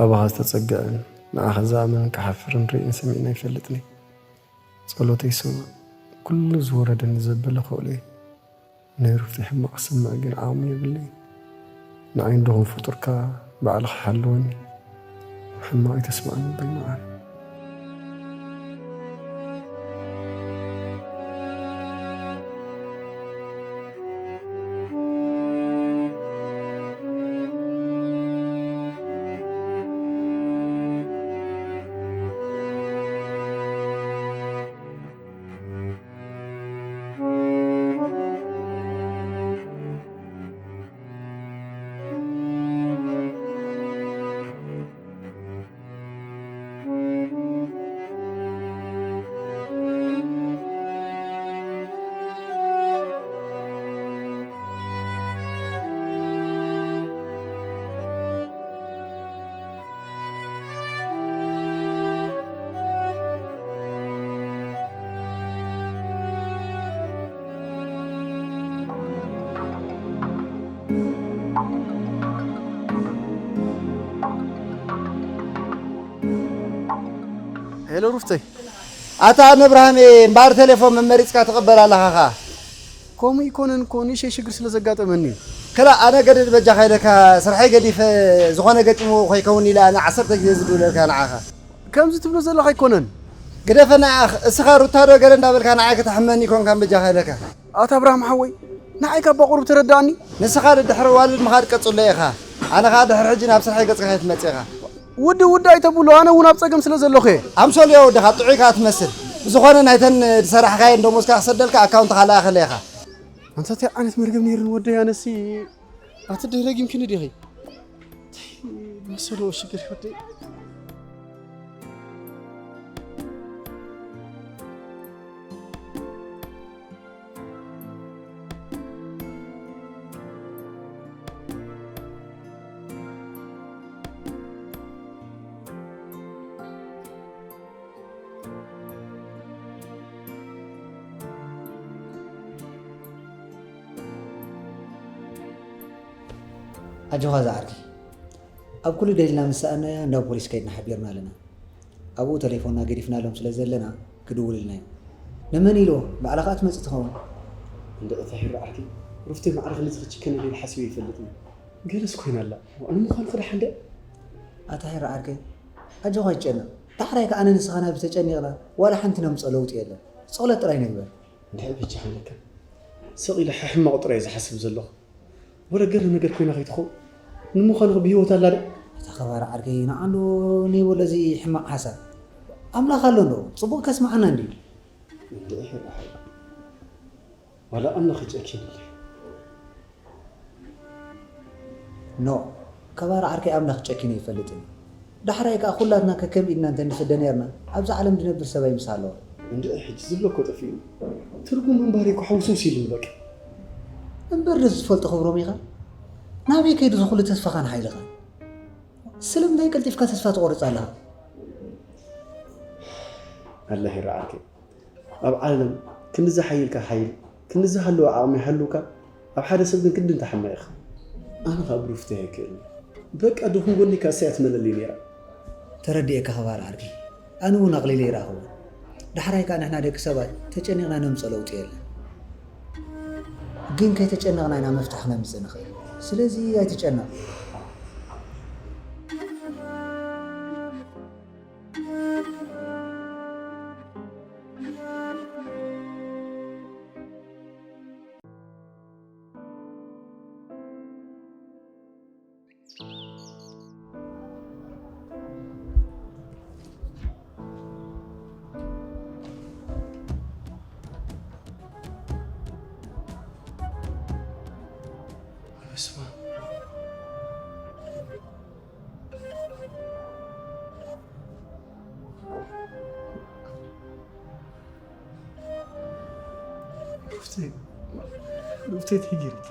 ኣባኻ ዝተጸግዐን ንዓኻ ዝኣመነን ክሓፍርን ርእየን ሰሚዕና ኣይፈልጥን እየ። ጸሎተይ ስማዕ፣ ኩሉ ዝወረደኒ ዘበለ ክእሎ እየ። ናይ ሩፍቲ ሕማቕ ክሰምዕ ግን ዓቕሚ የብለይን። ንዓይ እንድኹም ፍጡርካ ባዕልኻ ሓልወኒ። ሕማቕ ኣይተስምዓኒ ኣቦይ መዓረይ። ሩፍተይ። ኣታ ኣነ እብራሃም እየ እምበኣር ቴሌፎን መመሪጽካ ትቕበል ኣለኻ ኸኣ። ከምኡ ይኮነን እኮ ንእሽተይ ሽግር ስለ ዘጋጠመኒ እዩ። ክላእ ኣነ ገድድ በጃኻ ኢለካ ስርሐይ ገዲፈ ዝኾነ ገጢምዎ ከይከውን ኢለ ኣነ ዓሰርተ ግዜ ዝድውለልካ ንዓኻ። ከምዚ ትብሎ ዘለኻ ኣይኮነን። ግደፈና ኣኽ እስኻ ሩታ ዶ ገለ እንዳበልካ ንዓይ ከተሕመኒ ይኮንካ በጃኻ ኢለካ። ኣታ ኣብርሃም ሓወይ ንዓይ ካብ ቁሩብ ተረዳኣኒ። ንስኻ ድሕሪ ዋልድ ምኻድ ቀጽሎ ኢኻ። ኣነ ኸኣ ድሕሪ ሕጂ ናብ ስርሐይ ገጽካ ከይትመጽእ ኢኻ። ውድ ውድ ኣይተብሉ ኣነ እውን ኣብ ጸገም ስለ ዘለኹ እየ። ኣምሶል እዮ ወድኻ ጥዑይ ከኣ ትመስል። ብዝኾነ ናይተን ዝሰራሕካየን ደሞዝካ ክሰደልካ ኣካውንትኻ ለኣኸለ ኢኻ። ኣንታ እንታይ ዓይነት መርገም ነይሩን ወደይ ኣነሲ ኣቲ ደይ ረጊምክኒ ዲኺ? መሰሎ ሽግር ወደይ። ኣጆኻ ዝዓርከይ፣ ኣብ ኩሉ ደሊልና ምስ ሰኣናያ እንዳ ፖሊስ ከይድና ሓቢርና ኣለና። ኣብኡ ተሌፎንና ገዲፍናሎም ስለ ዘለና ክድውልልና እዩ። ንመን ኢልዎ? ባዕላ ኸኣ ትመጽእ ትኸውን። እንደ እታ ሄራ ዓርከይ፣ ሩፍተይ ማዕረ ክንድዚ ክጭከን ኢለ ሓሲበ ይፈልጥን። ገለስ ኮይና ኣላ። ዋእ ንምዃኑ ክደሓን ድያ? ኣታ ሄራ ዓርከይ፣ ኣጆኻ ኣይትጨነቕ። ዳሕራይ ከኣ ኣነ ንስኻ ናብ ተጨኒቕና ዋላ ሓንቲ ነምጽኦ ለውጢ የለን። ጸሎት ጥራይ ንግበር። እንድሕር በጃኻ ኢለካ። ስቕ ኢለ ሕሕማቑ ጥራይ እየ ዝሓስብ ዘለኹ። ወረ ገለ ነገር ኮይና ከይትኸውን። ንምዃኑ ብህይወት ኣላ ድያ? ኣታ ከባር ዓርከይ ንዓንዶ ነይበሎ እዚ ሕማቕ ሓሳብ። ኣምላኽ ኣሎ እንዶ፣ ጽቡቕ ከስምዓና እንድዩ። እንድዒ ሕራሓይ። ዋላ ኣምላኽ ይጨኪንለይ። ኖ፣ ከባር ዓርከይ ኣምላኽ ጨኪኑ ይፈልጥን እዩ። ዳሕራይ ከኣ ኩላትና ከከም ኢድና እንተ ንፍደ ነርና፣ ኣብዚ ዓለም ድነብር ሰብ ኣይምስ ኣለዋ። እንድዒ ሕጂ ዝብሎ እኮ ጠፊኡ። ትርጉም ምንባር እኮ ሕውስውስ ኢሉ በቃ። እምበር ዶ ዝትፈልጦ ክብሮም ኢኻ? ናበይ ከይዱ ዝኹሉ ተስፋኻን ሓይልኻን? ስለምንታይ ቀልጢፍካ ተስፋ ትቖርጽ ኣለኻ? ኣላህ ይርዓልከ። ኣብ ዓለም ክንድዚ ሓይልካ ሓይል፣ ክንድዚ ሃለወ ዓቕሚ ይሃልውካ፣ ኣብ ሓደ ሰብ ግን ክንዲ እንተሓማቕ ኢኻ። ኣነ ኸኣ ብሩፍተይ ኣይክእልን። በቃ ድኹም ጎኒካ እሳ እያ ትመለለይ ነይራ። ተረዲኤካ ኸባር ዓርከይ። ኣነ እውን ኣቕሊለ ይረኣኽዎ። ዳሕራይ ከኣ ንሕና ደቂ ሰባት ተጨኒቕና ነምጽኦ ለውጢ የለን። ግን ከይተጨነቕና ኢና መፍትሒ ክነምጽእ ንኽእል። ስለዚ ኣይትጨነቕ። በስመ ኣብ። ሩፍተይ፣ ሩፍተይ ተይገይርኪ።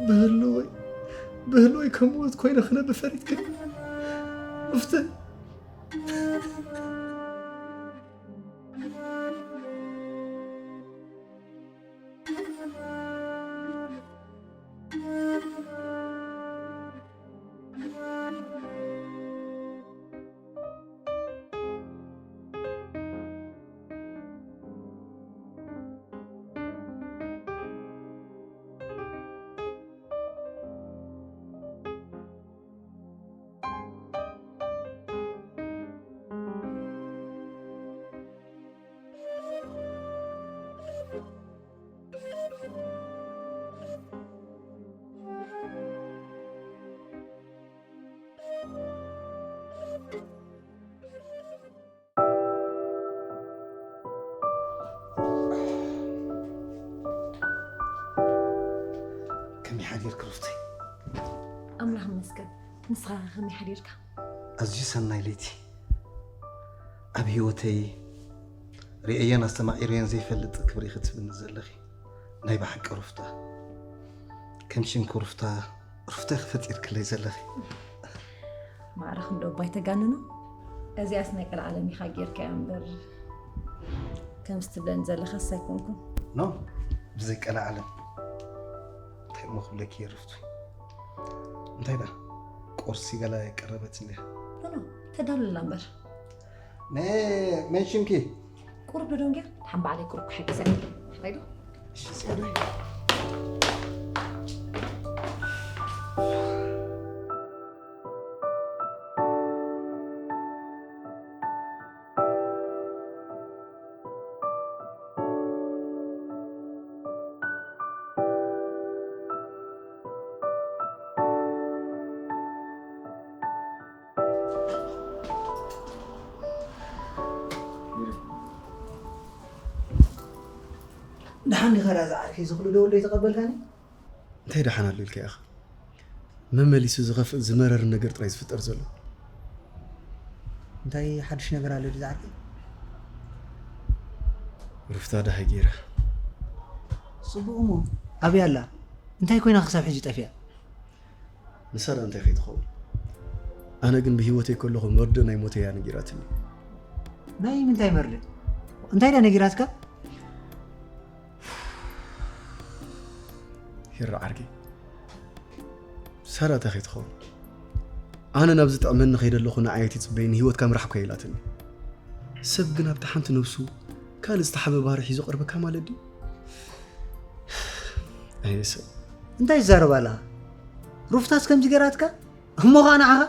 ብህልወይ፣ ብህልወይ ከም ሞት ኮይነ ክነብር ፈሪድክኒ። ሩፍተይ። ከመይ ሓዲርኪ ሩፍተይ? ኣምላኽ ይመስገን። ንስኻ ከ ከመይ ሓዲርካ? ኣዝዩ ሰናይ ለይቲ። ኣብ ህይወተይ ርእየዮን ኣስተማቒረዮን ዘይፈልጥ ክብሪ ክትብኒ ዘለኺ ናይ ብሓቂ ሩፍታ። ከም ሽምኪ ሩፍታ፣ ሩፍታ ኢኺ ፈጢርክለይ ዘለኺ። ማዕረ ክንዶ እባ ኣይተጋንኖ። እዚኣስ ናይ ቀልዓለም ኢኻ ጌርካያ እምበር፣ ከምዚ ትብለኒ ዘለኻስ ኣይኮንኩን። ኖ፣ ብዘይ ቀልዓለም። እንታይ እሞ ክብለኪ እየ ሩፍቱ? እንታይ ደኣ? ቁርሲ ገለ ቀረበት እንድያ። ኖ፣ ኖ፣ ተዳሉልና እምበር። መን ሽምኪ? ቁሩብ ዶ ደንግያ? ሓን ባዕለይ ቁሩብ ክሕግዘኒ። ሓራይ ዶ? እሺ፣ ጽዮናይ። ደሓን ዲኻ ዳዛ ዓርከይ? ዝኽሉ ደወል ዶ ይተቐበልካኒ? እንታይ ደሓን ኣሎ ኢልካ ኢኻ? መመሊሱ ዝኸፍእ ዝመረር ነገር ጥራይ ዝፍጠር ዘሎ። እንታይ ሓድሽ ነገር ኣሎ ድዛ ዓርከይ? ሩፍታ ደሃይ ገይራ። ጽቡቕ እሞ ኣበይ ኣላ? እንታይ ኮይና ክሳብ ሕጂ ጠፊኣ? ንሳ ደኣ እንታይ ከይትኸውን? ኣነ ግን ብህይወተይ ከለኹ መርድእ ናይ ሞተይ እያ ነጊራትኒ። ናይ ምንታይ መርድእ? እንታይ ዳ ነጊራትካ? ሂራ ዓርከይ፣ ሳራ እንታይ ከይትኸውን? ኣነ ናብ ዝጥዕመኒ ከይደ ኣለኹ ንዓይ ኣይትጽበይኒ፣ ህይወትካ ምራሕ እኮ ኢላትኒ። ሰብ ግን ኣብታ ሓንቲ ነብሱ ካልእ ዝተሓበ ባህሪ ሒዙ ቀርበካ ማለት ድዩ? ኣየ ሰብ። እንታይ ይዛረብ ኣለኻ? ሩፍታስ ከምዚ ገይራትካ? እሞ ኸኣ ንዓኻ?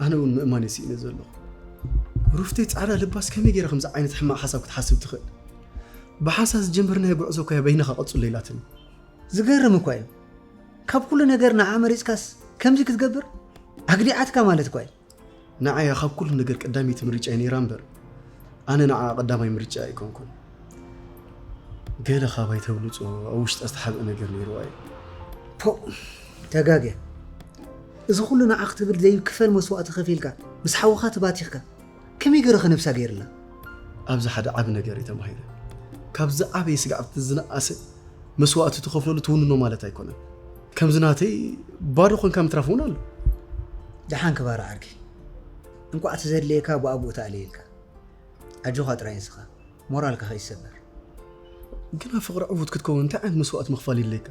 ኣነ እውን ምእማን እየ ስኢነ ዘለኹ። ሩፍተይ ጻዕዳ ልባስ ከመይ ገይራ ከምዚ ዓይነት ሕማቕ ሓሳብ ክትሓስብ ትኽእል? ብሓንሳብ ዝጀመርናዮ ጉዕዞ እኮ እያ በይንኻ ቀጽሎ ኢላትኒ። ዝገርም እኳ እዩ። ካብ ኩሉ ነገር ንዓ መሪጽካስ ከምዚ ክትገብር ኣግዲዓትካ ማለት እኳ እዩ። ንዓያ ካብ ኩሉ ነገር ቀዳመይቲ ምርጫ ነይራ እምበር ኣነ ንዓ ቀዳማይ ምርጫ ኣይኮንኩን። ገለ ካባይ ተብልጾ ኣብ ውሽጣ ዝተሓብአ ነገር ነይርዋ እዩ። ፖእ፣ ተጋግያ። እዚ ኩሉ ንዓ ክትብል ዘይክፈል መስዋእቲ ከፊልካ ምስ ሓውኻ ተባቲኽካ ከመይ ገይረ ከ ነብሳ ገይርላ? ኣብዚ ሓደ ዓቢ ነገር እየ ተማሂረ። ካብ ዝዓበየ ስግኣት ዝነኣሰ መስዋእቲ ትኸፍለሉ ትውንኖ ማለት ኣይኮነን። ከምዚ ናተይ ባዶ ኮንካ ምትራፍ እውን ኣሎ። ደሓን ክባር ዓርኪ፣ እንቋዕ እቲ ዘድልየካ ብኣቡኡ ተኣልየልካ። ኣጆኻ ጥራይ ንስኻ ሞራልካ ከይሰበር። ግና ፍቕሪ ዕዉት ክትከውን እንታይ ዓይነት መስዋእቲ ምኽፋል የድልየካ?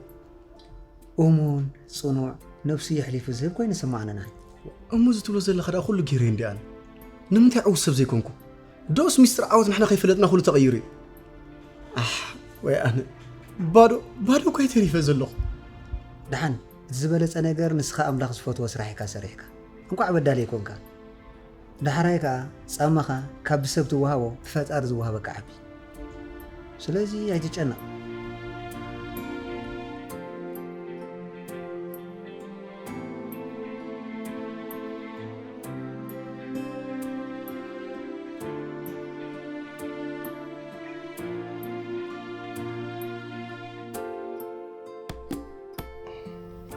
እሙን፣ ጽኑዕ፣ ነብሱ የሕሊፉ ዝህብ ኮይኑ ይስማዓኒ ንዓይ። እሞ እዚ ትብሎ ዘለኻ ደኣ ኩሉ ገይረ እንዲ ኣነ። ንምንታይ ዕዉት ሰብ ዘይኮንኩ? ዶስ ሚስጥር ዓወት ንሕና ከይፈለጥና ኩሉ ተቐይሩ እዩ? ኣሕ፣ ወይ ኣነ። ባዶ፣ ባዶ እኮ እየ ተሪፈ ዘለኹ። ደሓን፣ እቲ ዝበለጸ ነገር ንስኻ ኣምላኽ ዝፈትዎ ስራሕ ኢኻ ሰሪሕካ። እንቋዕ በዳሊ ኣይኮንካ። ዳሕራይ ከኣ ጻማኻ ካብ ብሰብ ትወሃቦ ብፈጣሪ ዝወሃበካ ዓቢ። ስለዚ ኣይትጨነቕ።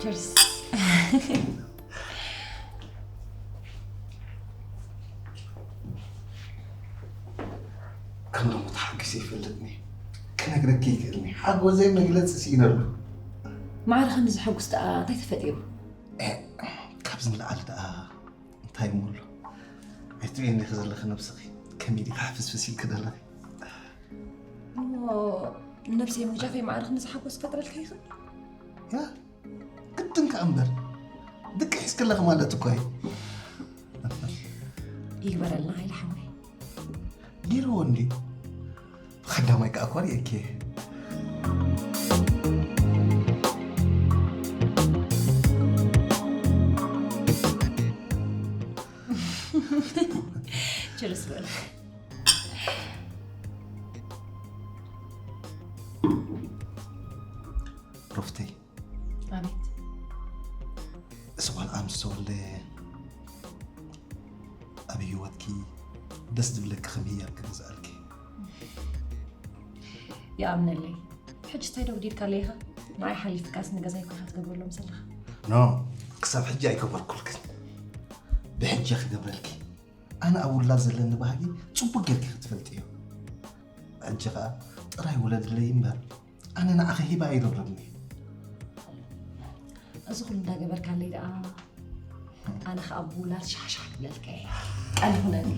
ቸርስ። ከም ሎሚ ተሓጒሰ ይፈልጥኒ። ክነግረኪ ይክእልኒ። ሓጎሰይ መግለፂ ስኢነሉ። ማዕረ ክንዲ ዝሐጉስ ደኣ እንታይ ተፈጢሩ? ካብዚ ንላዕሊ ደኣ እንታይ እሞ ኣሎ? ኣይትርእየኒ ኢኺ ዘለኺ ነብስኺ። ከመይ ዲኺ ሓፍስፍስ ኢልኪ ዘለኺ? እሞ ንነብሰይ ምግጃፈይ ማዕረ ክንዲ ዝሓጎስ ክፈጥረልካ ይኽእል? ያ ግድን ከኣ እምበር ድቂ ሒዝክለኺ ማለት እኮ እዩ። ይግበረልና ሃይለ ሓወይ። ጌርዎ እንዲ ብቐዳማይ ከኣ እኳ ርእየኪ እየ። ችርስ በል። ሩፍተይ ኣቤት። እዚ ቆልዓ ምስ ተወልደ ኣብ ህይወትኪ ደስ ዝብለኪ ከም ህያብ ክገዝኣልኪ። ይኣምነለይ። ሕጂ እንታይ ደጉዲልካ ኣለይኻ? ንዓይ ሓሊፍካስ ንገዛይ ኮይንካ ትገብረሎም ዘለኻ። ኖ ክሳብ ሕጂ ኣይገበርኩልክን። ብሕጂ ክገብረልኪ። ኣነ ኣብ ውላድ ዘለኒ ባህጊ ጽቡቅ ጌርኪ ክትፈልጥዮ። ሕጂ ኸኣ ጥራይ ውለድለይ እምበር ኣነ ንዓኺ ሂባ ኣይረብረብኒ። እዚ ኩሉ እንዳገበርካለይ ደኣ ኣነ ኸኣ ብውላድ ሻሕሻሕ ክብለልካ እየ። ቃል ይኹነኒ።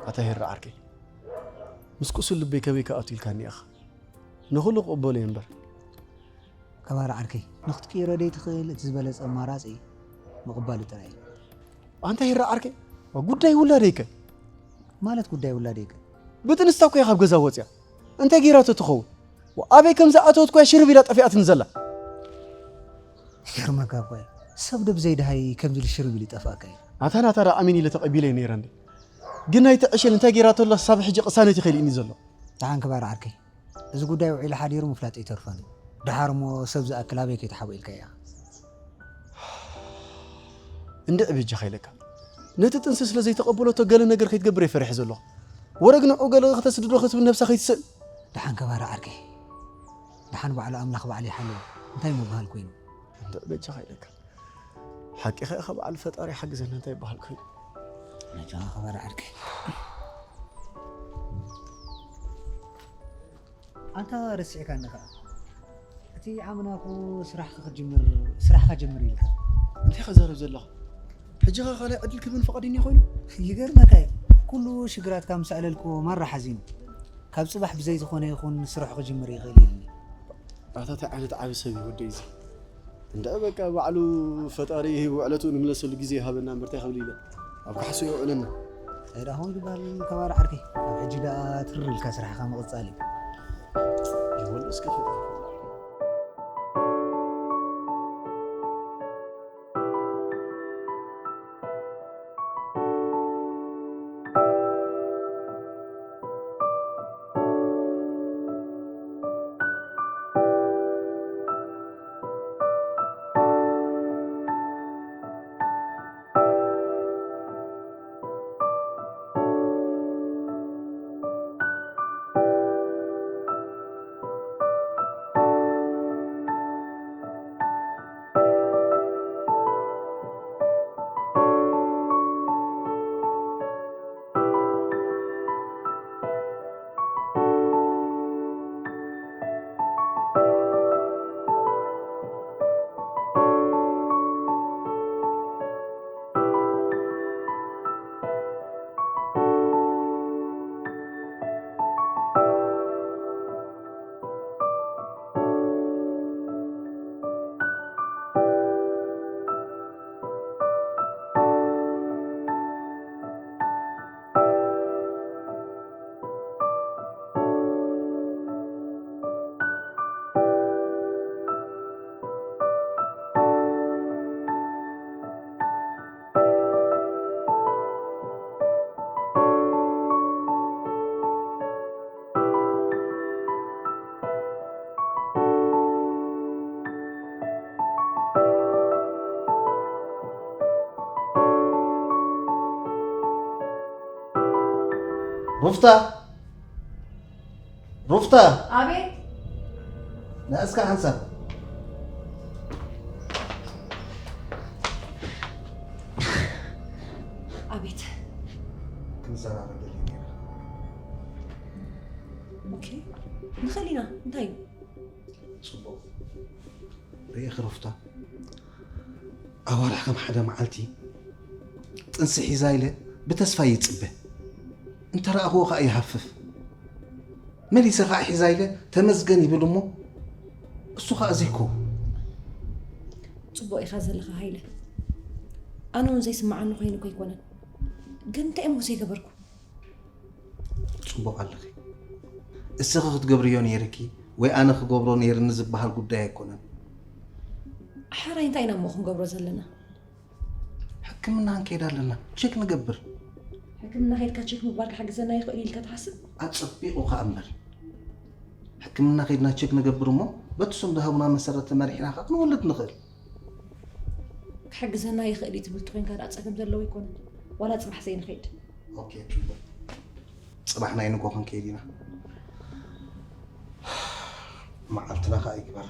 ኣታ ሄራ ዓርከይ፣ ምስ ቁሱል ልበይ ከበይ ክኣቱ ኢልካኒ ኢኻ። ንኹሉ ክቕበሎ እየ እምበር። ከባር ዓርከይ፣ ንኽትቅይሮ ደይ ትኽእል፣ እቲ ዝበለጸ ኣማራጺ ምቕባሉ ጥራይ እዩ። ኣንታ ሂራ ዓርከይ፣ ጉዳይ ውላደይከ? ማለት ጉዳይ ውላደይከ? ብጥንስታ እኮ እያ ካብ ገዛ ወጽያ። እንታይ ገይራቶ ትኸውን? ኣበይ ከም ዝኣተወት እኮ እያ ሽርብ ኢላ ጠፊኣትኒ ዘላ። ይገርመካ እኮ እዩ። ሰብ ዶ ብዘይ ደሃይ ከምዚ ኢሉ ሽርብ ኢሉ ይጠፍኣካ እዩ? ኣታ ናታ ደኣ ኣሜን ኢለ ተቐቢለ ነይረ እንዴ። ግን ናይቲ ዕሸል እንታይ ገይራቶ ኣላ ሳብ ሕጂ ቅሳነት ይኸይልኒ ዘሎ። ደሓን ክባር ዓርከይ። እዚ ጉዳይ ውዒሉ ሓዲሩ ምፍላጥ ኣይተርፎን እዩ። ደሓር እሞ ሰብ ዝኣክል ኣበይ ከይትሓቦ ኢልካ እያ። እንድዒ በጃኻ ኢለካ። ነቲ ጥንሲ ስለ ዘይተቐበለቶ ገለ ነገር ከይትገብር እየ ፈሪሐ ዘለኹ። ወረ ግን ንዕኡ ገለ ከተስድዶ ክትብል ነብሳ ከይትስእን። ደሓን ከባሪ ዓርከይ። ደሓን ባዕሉ ኣምላኽ ባዕሉ ይሓልዎ። እንታይ ምባሃል ኮይኑ? እንድዒ በጃኻ ኢለካ። ሓቂኻ ኢኻ፣ በዓል ፈጣሪ ሓግዘና፣ እንታይ ይበሃል ኮይኑ? በጃኻ ከባሪ ዓርከይ። ኣንታ ረሲዕካኒ ኸዓ። እቲ ዓምናኹ ስራሕካ ክትጅምር፣ ስራሕካ ጀምር ኢልካ። እንታይ ኸዛረብ ዘለኻ? ሕጂ ኸ ካልኣይ ዕድል ክህበኒ ፈቓደኛ ኮይኑ? ይገርመካ እዩ። ኩሉ ሽግራትካ ምስ ኣዕለልኩዎ ማራ ሓዚኑ። ካብ ጽባሕ ብዘይ ዝኾነ ይኹን ስራሑ ክጅምር ይኽእል ኢሉኒ። ኣታ እንታይ ዓይነት ዓቢ ሰብ እዩ ወደይ እዚ። እንድዒ በቃ ባዕሉ ፈጣሪ ውዕለቱ ንምለሰሉ ግዜ ይሃበና እምበር እንታይ ክብል ኢለ። ኣብ ካሕሱ የውዕለና። እንታይ ደኣ ኾን ዝበሃል ከባሪ ዓርከይ። ካብ ሕጂ ደኣ ትርር ኢልካ ስራሕኻ ምቕጻል እዩ። ይበሉ እስከ ፈጣሪ። ሩፍታ! ሩፍታ! ኣቤት! ንእስካ ሓንሳብ። ኣቤት! ክንዘራረብ ደልየ ነይረ። ኦኬ፣ ንኽእል ኢና። እንታይ እዩ? ጽቡቕ። ርኢኺ ሩፍታ፣ ኣዋርሕ ከም ሓደ መዓልቲ ጥንሲ ሒዛ ኢለ ብተስፋ ይጽበ። እንተ ረኣኽዎ ኸኣ ይሃፍፍ። መሊሰ ኸኣ ሒዛ ኢለ ተመስገን ይብል እሞ፣ እሱ ኸኣ ዘይኮ። ጽቡቕ ኢኻ ዘለኻ ሃይለ። ኣነ እውን ዘይስምዓኒ ኮይኑ እኮ ኣይኮነን። ግን እንታይ እሞ ዘይገበርኩ? ጽቡቕ ኣለኺ። እስኺ ክትገብርዮ ነይርኪ ወይ ኣነ ክገብሮ ነይርኒ ዝበሃል ጉዳይ ኣይኮነን። ሕራይ እንታይ ኢና እሞ ክንገብሮ ዘለና? ሕክምና ክንከይድ ኣለና። ቸክ ንገብር። ሕክምና ከይድካ ቸክ ምግባር ክሕግዘና ይኽእል ኢልካ ትሓስብ? ኣጸቢቑ ከኣ እምበር። ሕክምና ከይድና ቸክ ንገብር እሞ በቲ እሶም ዝሃቡና መሰረት ተመሪሕና ከኣ ክንወልድ ንኽእል። ክሕግዘና ይኽእል እዩ ትብል ተኾይንካ ደኣ ጸገም ዘለዎ ኣይኮነን። ዋላ ጽባሕ ዘይንኸይድ። ኦኬ፣ ጽቡቕ። ጽባሕ ናይ ንጎ ክንከይድ ኢና። መዓልትና ከኣ ይግበራ።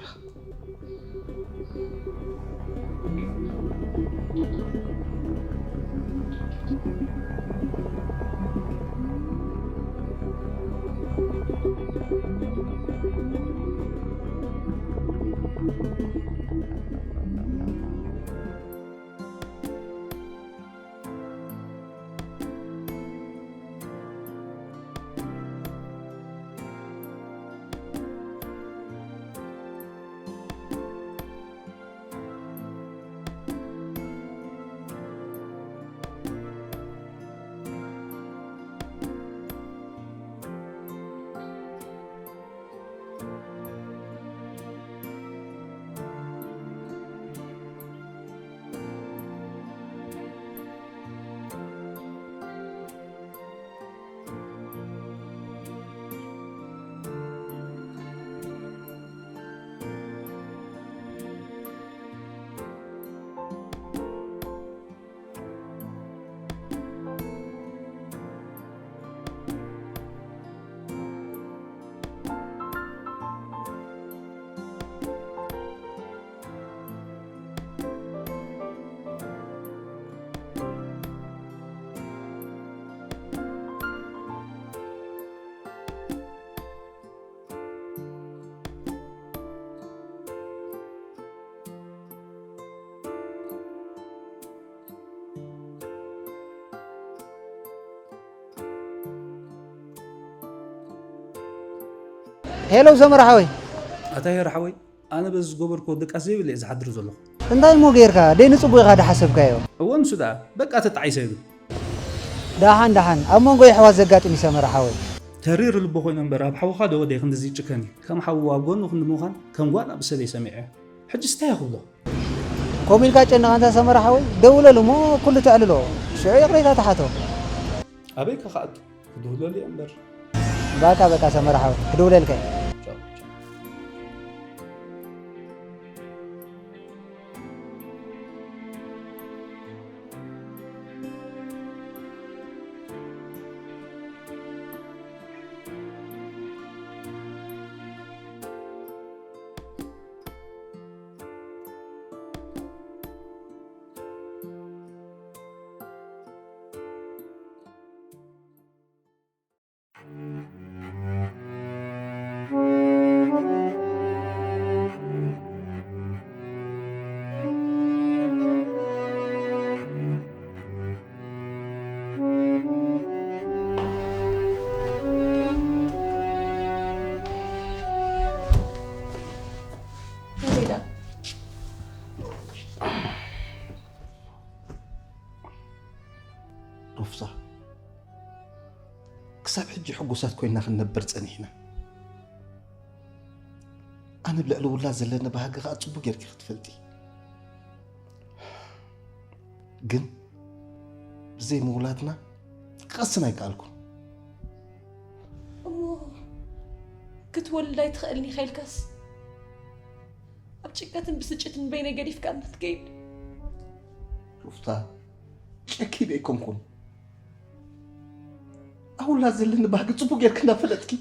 ሄሎ ሰመረ ሓወይ። ኣታ ሄር ሓወይ፣ ኣነ በዚ ዝገበርክዎ ድቃስ ዘይብለ እየ ዝሓድር ዘለኹ። እንታይ እሞ ጌርካ? ደይ ንጽቡቕ ኢኻ ድሓሰብካዮ። እወ፣ ንሱ ደኣ በቃ ተጣዒሰ ይብል። ደሓን ደሓን፣ ኣብ መንጎ የሕዋት ዘጋጥም እዩ ሰመረ ሓወይ። ተሪር ልቢ ኮይኑ እምበር፣ ኣብ ሓውኻ ዶ ወደይ ክንድዚ ይጭከን እዩ? ከም ሓዉ ኣብ ጎኑ ክንዲ ምዃን ከም ጓል ኣብ ሰበይ ሰሚዐ። ሕጂ ስታይ ክብሎ? ከምኡ ኢልካ ጨነቕ ኣንታ ሰመረ ሓወይ፣ ደውለሉ እሞ ኩሉ ተዕልሎ። ሽዑ ይቕሬታ ተሓቶ። ኣበይ ከ ክኣቱ? ክድውለሉ እየ እምበር። በቃ በቃ ሰመረ ሓወይ፣ ክድውለልካ እየ። ቻው፣ ቻው። ሩፍታ፣ ክሳብ ሕጂ ሕጉሳት ኮይና ክንነብር ጸኒሕና። ኣነ ብልዕሊ ውላድ ዘለኒ ባህጊ ከኣ ጽቡቅ ጌርኪ ክትፈልጢ። ግን ብዘይ ምውላድና ክቐስን ኣይከኣልኩን። እሞ ክትወልድ ኣይትኽእልን ኢኻ ኢልካስ ኣብ ጭንቀትን ብስጭትን በይነይ ገዲፍካ እንዳትከይድ። ሩፍታ፣ ጨኪነ ኣይኮንኩን። ኣብ ውላድ ዘለኒ ባህጊ ጽቡቅ ጌርኪ እንዳፈለጥኪ፣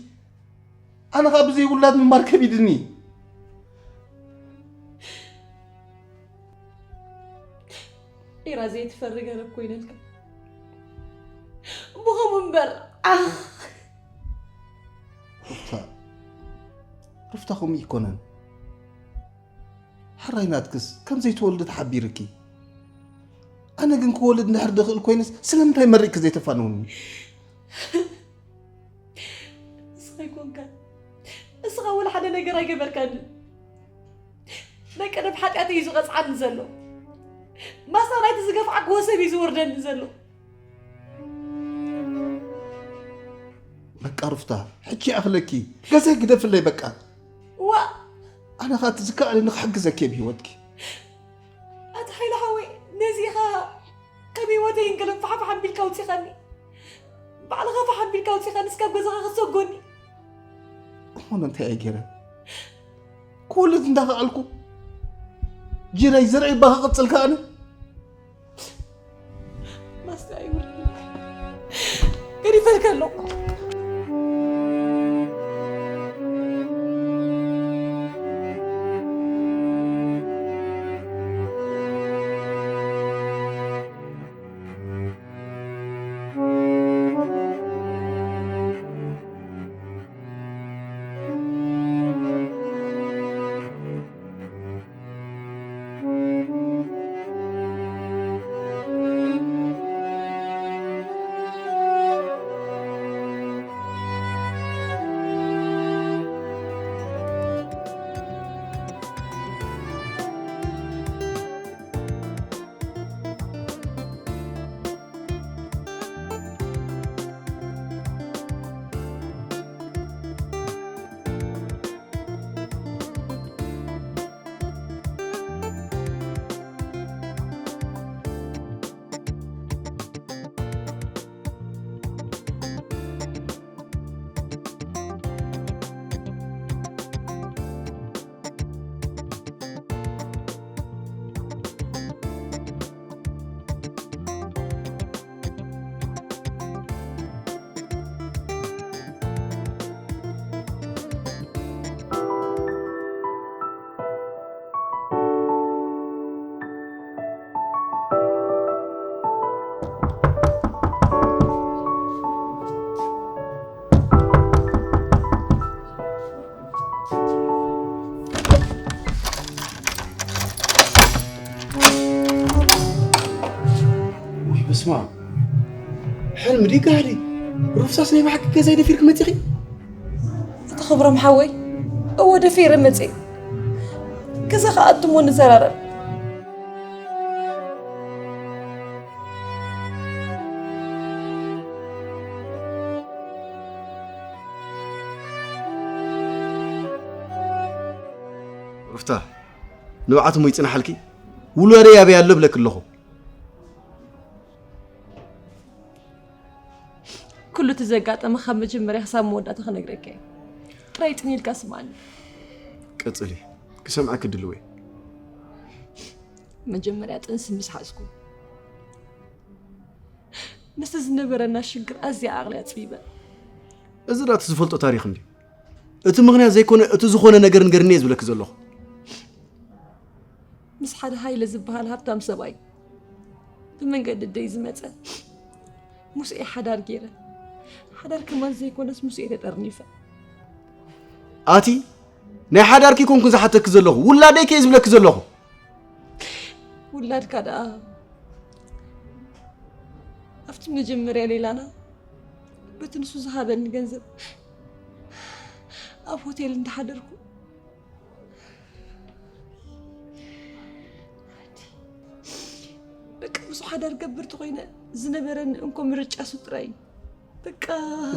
ኣነ ኸኣ ብዘይ ውላድ ምንባር ከቢድኒ። ዒራ ዘይትፈሪ ገረብ ኮይነልካ። እሞ ኸምኡ እምበር፣ ዓኽ። ሩፍታ፣ ሩፍታ ከምኡ ኣይኮነን። ሕራይ ናትክስ ከም ዘይትወልዲ ተሓቢርኪ። ኣነ ግን ክወልድ እንድሕር ድኽእል ኮይነስ ስለምንታይ መሪቕኪ ዘይተፋንውኒ? ንስኻ ኣይኮንካን። ንስኻ ወላ ሓደ ነገር ኣይገበርካንን። ናይ ቀደም ሓጢኣተይ እዩ ዝቐጽዓኒ ዘሎ። ማስታ ናይቲ ዝገፍዓክዎ ሰብ እዩ ዝወርደኒ ዘሎ። በቃ ሩፍታ፣ ሕጂ ይኣኽለኪ። ገዛይ ግደፍለይ በቃ። ዋእ! ኣነ ኸኣ እቲ ዝከኣለኒ ክሕግዘኪ እየ ብህይወትኪ። ኣቲ ሓይለ ሓወይ፣ ነዚ ኢኻ ካብ ህይወተይ እንከለን ፋሕፋሕ ኣቢልካ ኣውጺኻኒ። ባዕልኻ ፋሕ ኣቢልካ ኣውጺኻኒ፣ እስካብ ገዛኻ ክትሰጎኒ። እሞ እንታይ እየ ገይረ? ክወልድ እንዳኸኣልኩ ጅረይ ዘርዒ እባ ክቕጽል ከኣነ? ማስታ ይውርድ። ገዲፈልካ ኣለኹ። ውይ፣ በስመ ኣብ። ሕልሚ ድዩ ጋህዲ? ሩፍሳስ ናይ ብሓቂ ገዛይ ደፊርኪ መጺኺ? ኣቶ ክብሮም ሓወይ፣ እወ፣ ደፊረ መጽየ። ገዛ ክኣቱ እሞ ንዘራረብ። ሩፍታ፣ ንብዓት እሞ ይጽናሓልኪ። ውላደይ ኣበይ ኣሎ ብለኪ ኣለኹ። ኩሉ እቲ ዘጋጠመ ካብ መጀመርያ ክሳብ መወዳእታ ክነግረካ እየ። ጥራይ ጽን ኢልካ ስምዓኒ። ቀጽሊ፣ ክሰምዓኪ ድልው እየ። መጀመርያ ጥንሲ ምስ ሓዝኩ ምስቲ ዝነበረና ሽግር ኣዝያ ዓቕሊ ኣጽቢበ። እዚ ዳኣ እቲ ዝፈልጦ ታሪኽ እንድዩ። እቲ ምኽንያት ዘይኮነ እቲ ዝኾነ ነገር ንገርኒ እየ ዝብለኪ ዘለኹ። ምስ ሓደ ሃይለ ዝበሃል ሃብታም ሰብኣይ ብመንገዲ ደይ ዝመጸ ሙስኤ ሓዳር ገይረ። ሓዳር ከማን ዘይኮነስ ሙስኤ ተጠርኒፈ። ኣቲ ናይ ሓዳርኪ ኮንኩ ዝሓተኪ ዘለኹ፣ ውላደይከ እየ ዝብለኪ ዘለኹ። ውላድካ ደኣ ኣብቲ መጀመርያ ሌላና በቲ ንሱ ዝሃበኒ ገንዘብ ኣብ ሆቴል እንዳሓደርኩ በቃ ምስ ሓዳር ገብር ተኾይነ ዝነበረኒ እንኮ ምርጫ እሱ ጥራይ እዩ። በቃ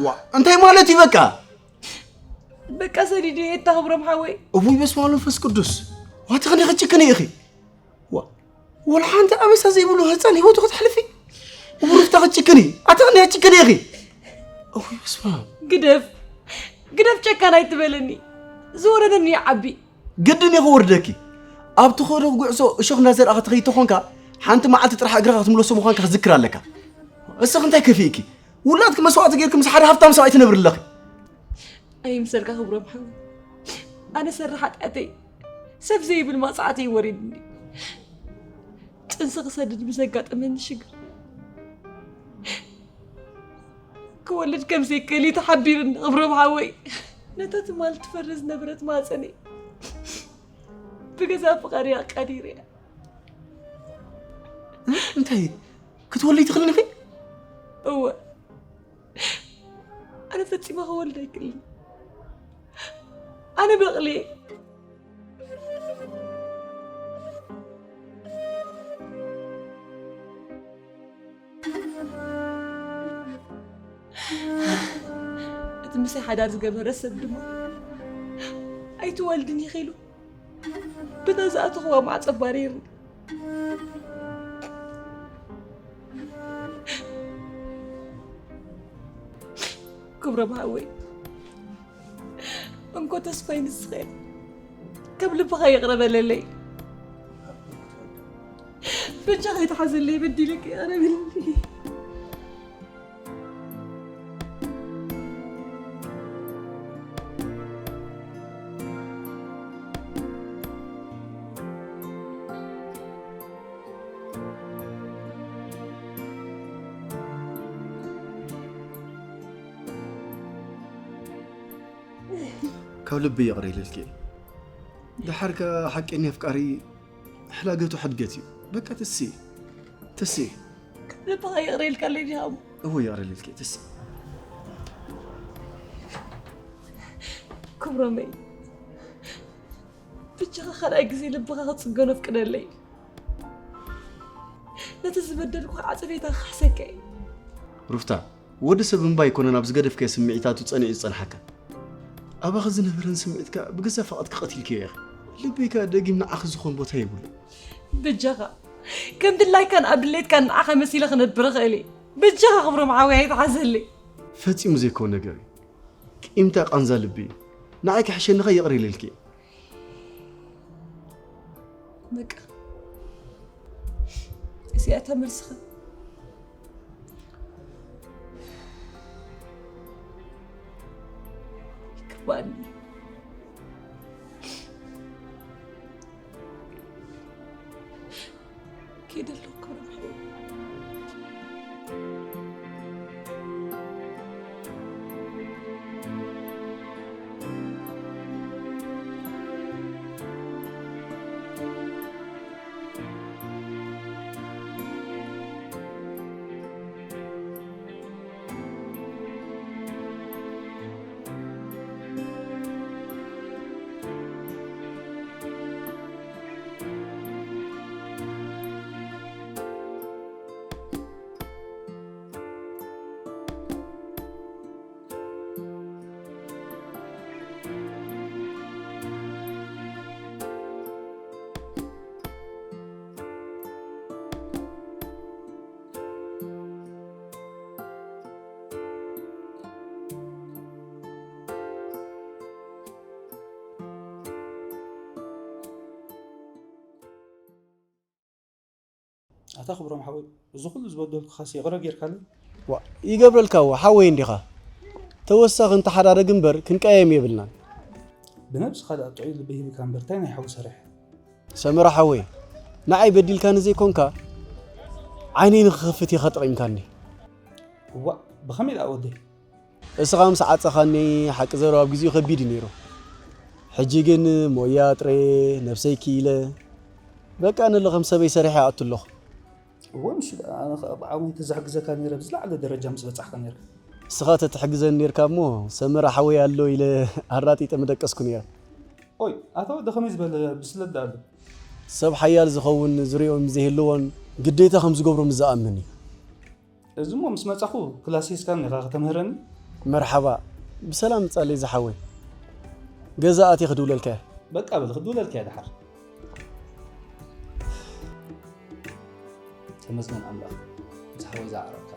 ዋ እንታይ ማለት እዩ በቃ? በቃ ሰዲዱ የታ ክብሮም ሓወይ። እውይ በስመ ኣብ መንፈስ ቅዱስ። ዋቲ ክንደይ ክትጭክኒ ኢኺ? ዋ ወላ ሓንቲ ኣበሳ ዘይብሉ ህፃን ህይወቱ ከተሕልፊ? እውይ ሩፍታ ክትጭክኒ። ኣቲ ክንደይ ክትጭክኒ ኢኺ? እውይ በስመ ኣብ። ግደፍ ግደፍ ጨካን ኣይትበለኒ። ዝወረደኒ ይዓቢ። ግድን እዩ ክወርደኪ። ኣብ ትኸዶ ጉዕዞ እሾኽ እናዘርኣኻ ትኸይድ ተኾንካ ሓንቲ መዓልቲ ጥራሕ እግርኻ ክትምለሶ ምዃንካ ክትዝክር ኣለካ። እስኺ እንታይ ከፊእኪ? ውላድኪ መስዋእቲ ጌርኪ ምስ ሓደ ሃፍታም ሰብኣይ ትነብሪ ኣለኺ። ኣይምሰልካ ክብሮም ሓወይ። ኣነ ሰሪ ሓጢኣተይ ሰብ ዘይብል ማፅዓተይ ወሪድኒ። ጥንሲ ክሰድድ ብዘጋጠመኒ ሽግር ክወልድ ከም ዘይክእል እዩ ተሓቢርኒ ክብሮም ሓወይ። ነታ ትማል ትፈሪ ዝነበረት ማህፀነይ ብገዛእ ፍቓደይ ኣቃዲረያ። እንታይ ክትወልድ ትኽእል ኢኺ? እወ ኣነ ፈጺመ ክወልድ ኣይክእልን። ኣነ በቕሊ እየ። እቲ ምሳይ ሓዳር ዝገበረ ሰብ ድማ ኣይትወልድን ኢኺ ኢሉ በታ ዝኣተኽዋ ማዕጾ ኣባሪሩኒ። ክብሮም ሓወይ እንኮ ተስፋይ ንስኸ ኢኻ። ካብ ልብኻ ይቕረ በለለይ። በጃኻ ይትሓዘለይ በዲለካ ይቕረ በለለይ። ካብ ልቢ ይቕረ ኢለልኪ። ደሓር ከኣ ሓቀኛ ኣፍቃሪ ሕላገቱ ሕድገት እዩ። በቃ ትሲ ትሲ ልብኻ ይቕረ ኢልካለይ ዲኻ እሞ? እወ ይቕረ ኢለልኪ ትሲ። ክብሮመይ ብቻኻ ካልኣይ ግዜ ልብኻ ክትጽገኖ ፍቅደለይ። ነቲ ዝበደልኩኻ ዓጸፌታ ክኽሕሰካ እየ። ሩፍታ፣ ወዲ ሰብ እምባ ኣይኮነን ኣብ ዝገደፍካዮ ስምዒታቱ ጸኒዑ ዝጸንሓካ። ኣባኺ ዝነበረን ስምዒትካ ብገዛእ ፈቓድኪ ቀቲልክዮ ኢኺ። ልበይ ከኣ ደጊም ንዓኺ ዝኾን ቦታ የብሉን። በጃኻ ከም ድላይካን ኣብ ድሌትካን ንዓኻ መሲለ ክነብር እኽእል እየ። በጃኻ ክብሮም ሓወይ ኣይትሓዘለይ። ፈጺሙ ዘይከውን ነገር እዩ። ቂምታ ቃንዛ ልቢ እዩ። ንዓይ ክሕሸኒ ከ ይቕረ ኢለልኪ እየ። በቃ እዚኣ እታ መልስኻ ይግባኣኒ። ከይደ ኣለኹ ክብሮም ሓወይ። ኣታ ክብሮም ሓወይ፣ እዚ ኩሉ ዝበደልኩኻስ ይቕረ ጌርካለይ? ዋ፣ ይገብረልካ እዎ፣ ሓወይ እንዲኻ። ተወሳኺ እንተሓዳረግ እምበር ክንቀያየም የብልናን። ብነብስኻ ደኣ ጥዑይ ልቢ ሂብካ እምበር፣ እንታይ ናይ ሓዊ ሰሪሐ? ሰመረ ሓወይ፣ ንዓይ በዲልካኒ ዘይኮንካ፣ ዓይነይ ንኽኸፍት ኢኻ ጠቒምካኒ። እዋእ፣ ብኸመይ ደኣ ወደይ? እስኻ ምስ ዓጸኻኒ፣ ሓቂ ዘረባ ኣብ ግዜኡ ከቢድ እዩ ነይሩ። ሕጂ ግን ሞያ ጥረ፣ ነብሰይ ክኢለ፣ በቃ ንለ ከም ሰበይ ሰሪሐ ይኣቱ ኣለኹ። እወ፣ ምሽ ደኣ፣ ኣነ ኸኣ ብዓቕመይ ተዘሕግዘካ ነይረ፣ ብዝለዓለ ደረጃ ምስ በጻሕካ ነይርካ። እስኻ ተትሕግዘኒ ነይርካ እሞ፣ ሰመረ ሓወይ ኣሎ ኢለ ኣራጢጠ ምደቀስኩ ነይረ። ኦይ፣ ኣታ ወዲ ከመይ ዝበለ ብስለት ደኣ ኣሎ? ሰብ ሓያል ዝኸውን ዝሪኦን ዘይህልዎን ግዴታ ከም ዝገብሮ ምስ ዝኣምን እዩ። እዚ እሞ ምስ መጻኹ ክላስ ሒዝካኒ ኢኻ ከተምህረኒ? መርሓባ፣ ብሰላም ምጻለይ ዝሓወይ። ገዛ ኣትየ ክድውለልካ እየ። በቃ በል፣ ክድውለልካ እየ ደሓር። ተመስገን ኣምላኽ፣ ዝሓወይ ዝዓረቕካ።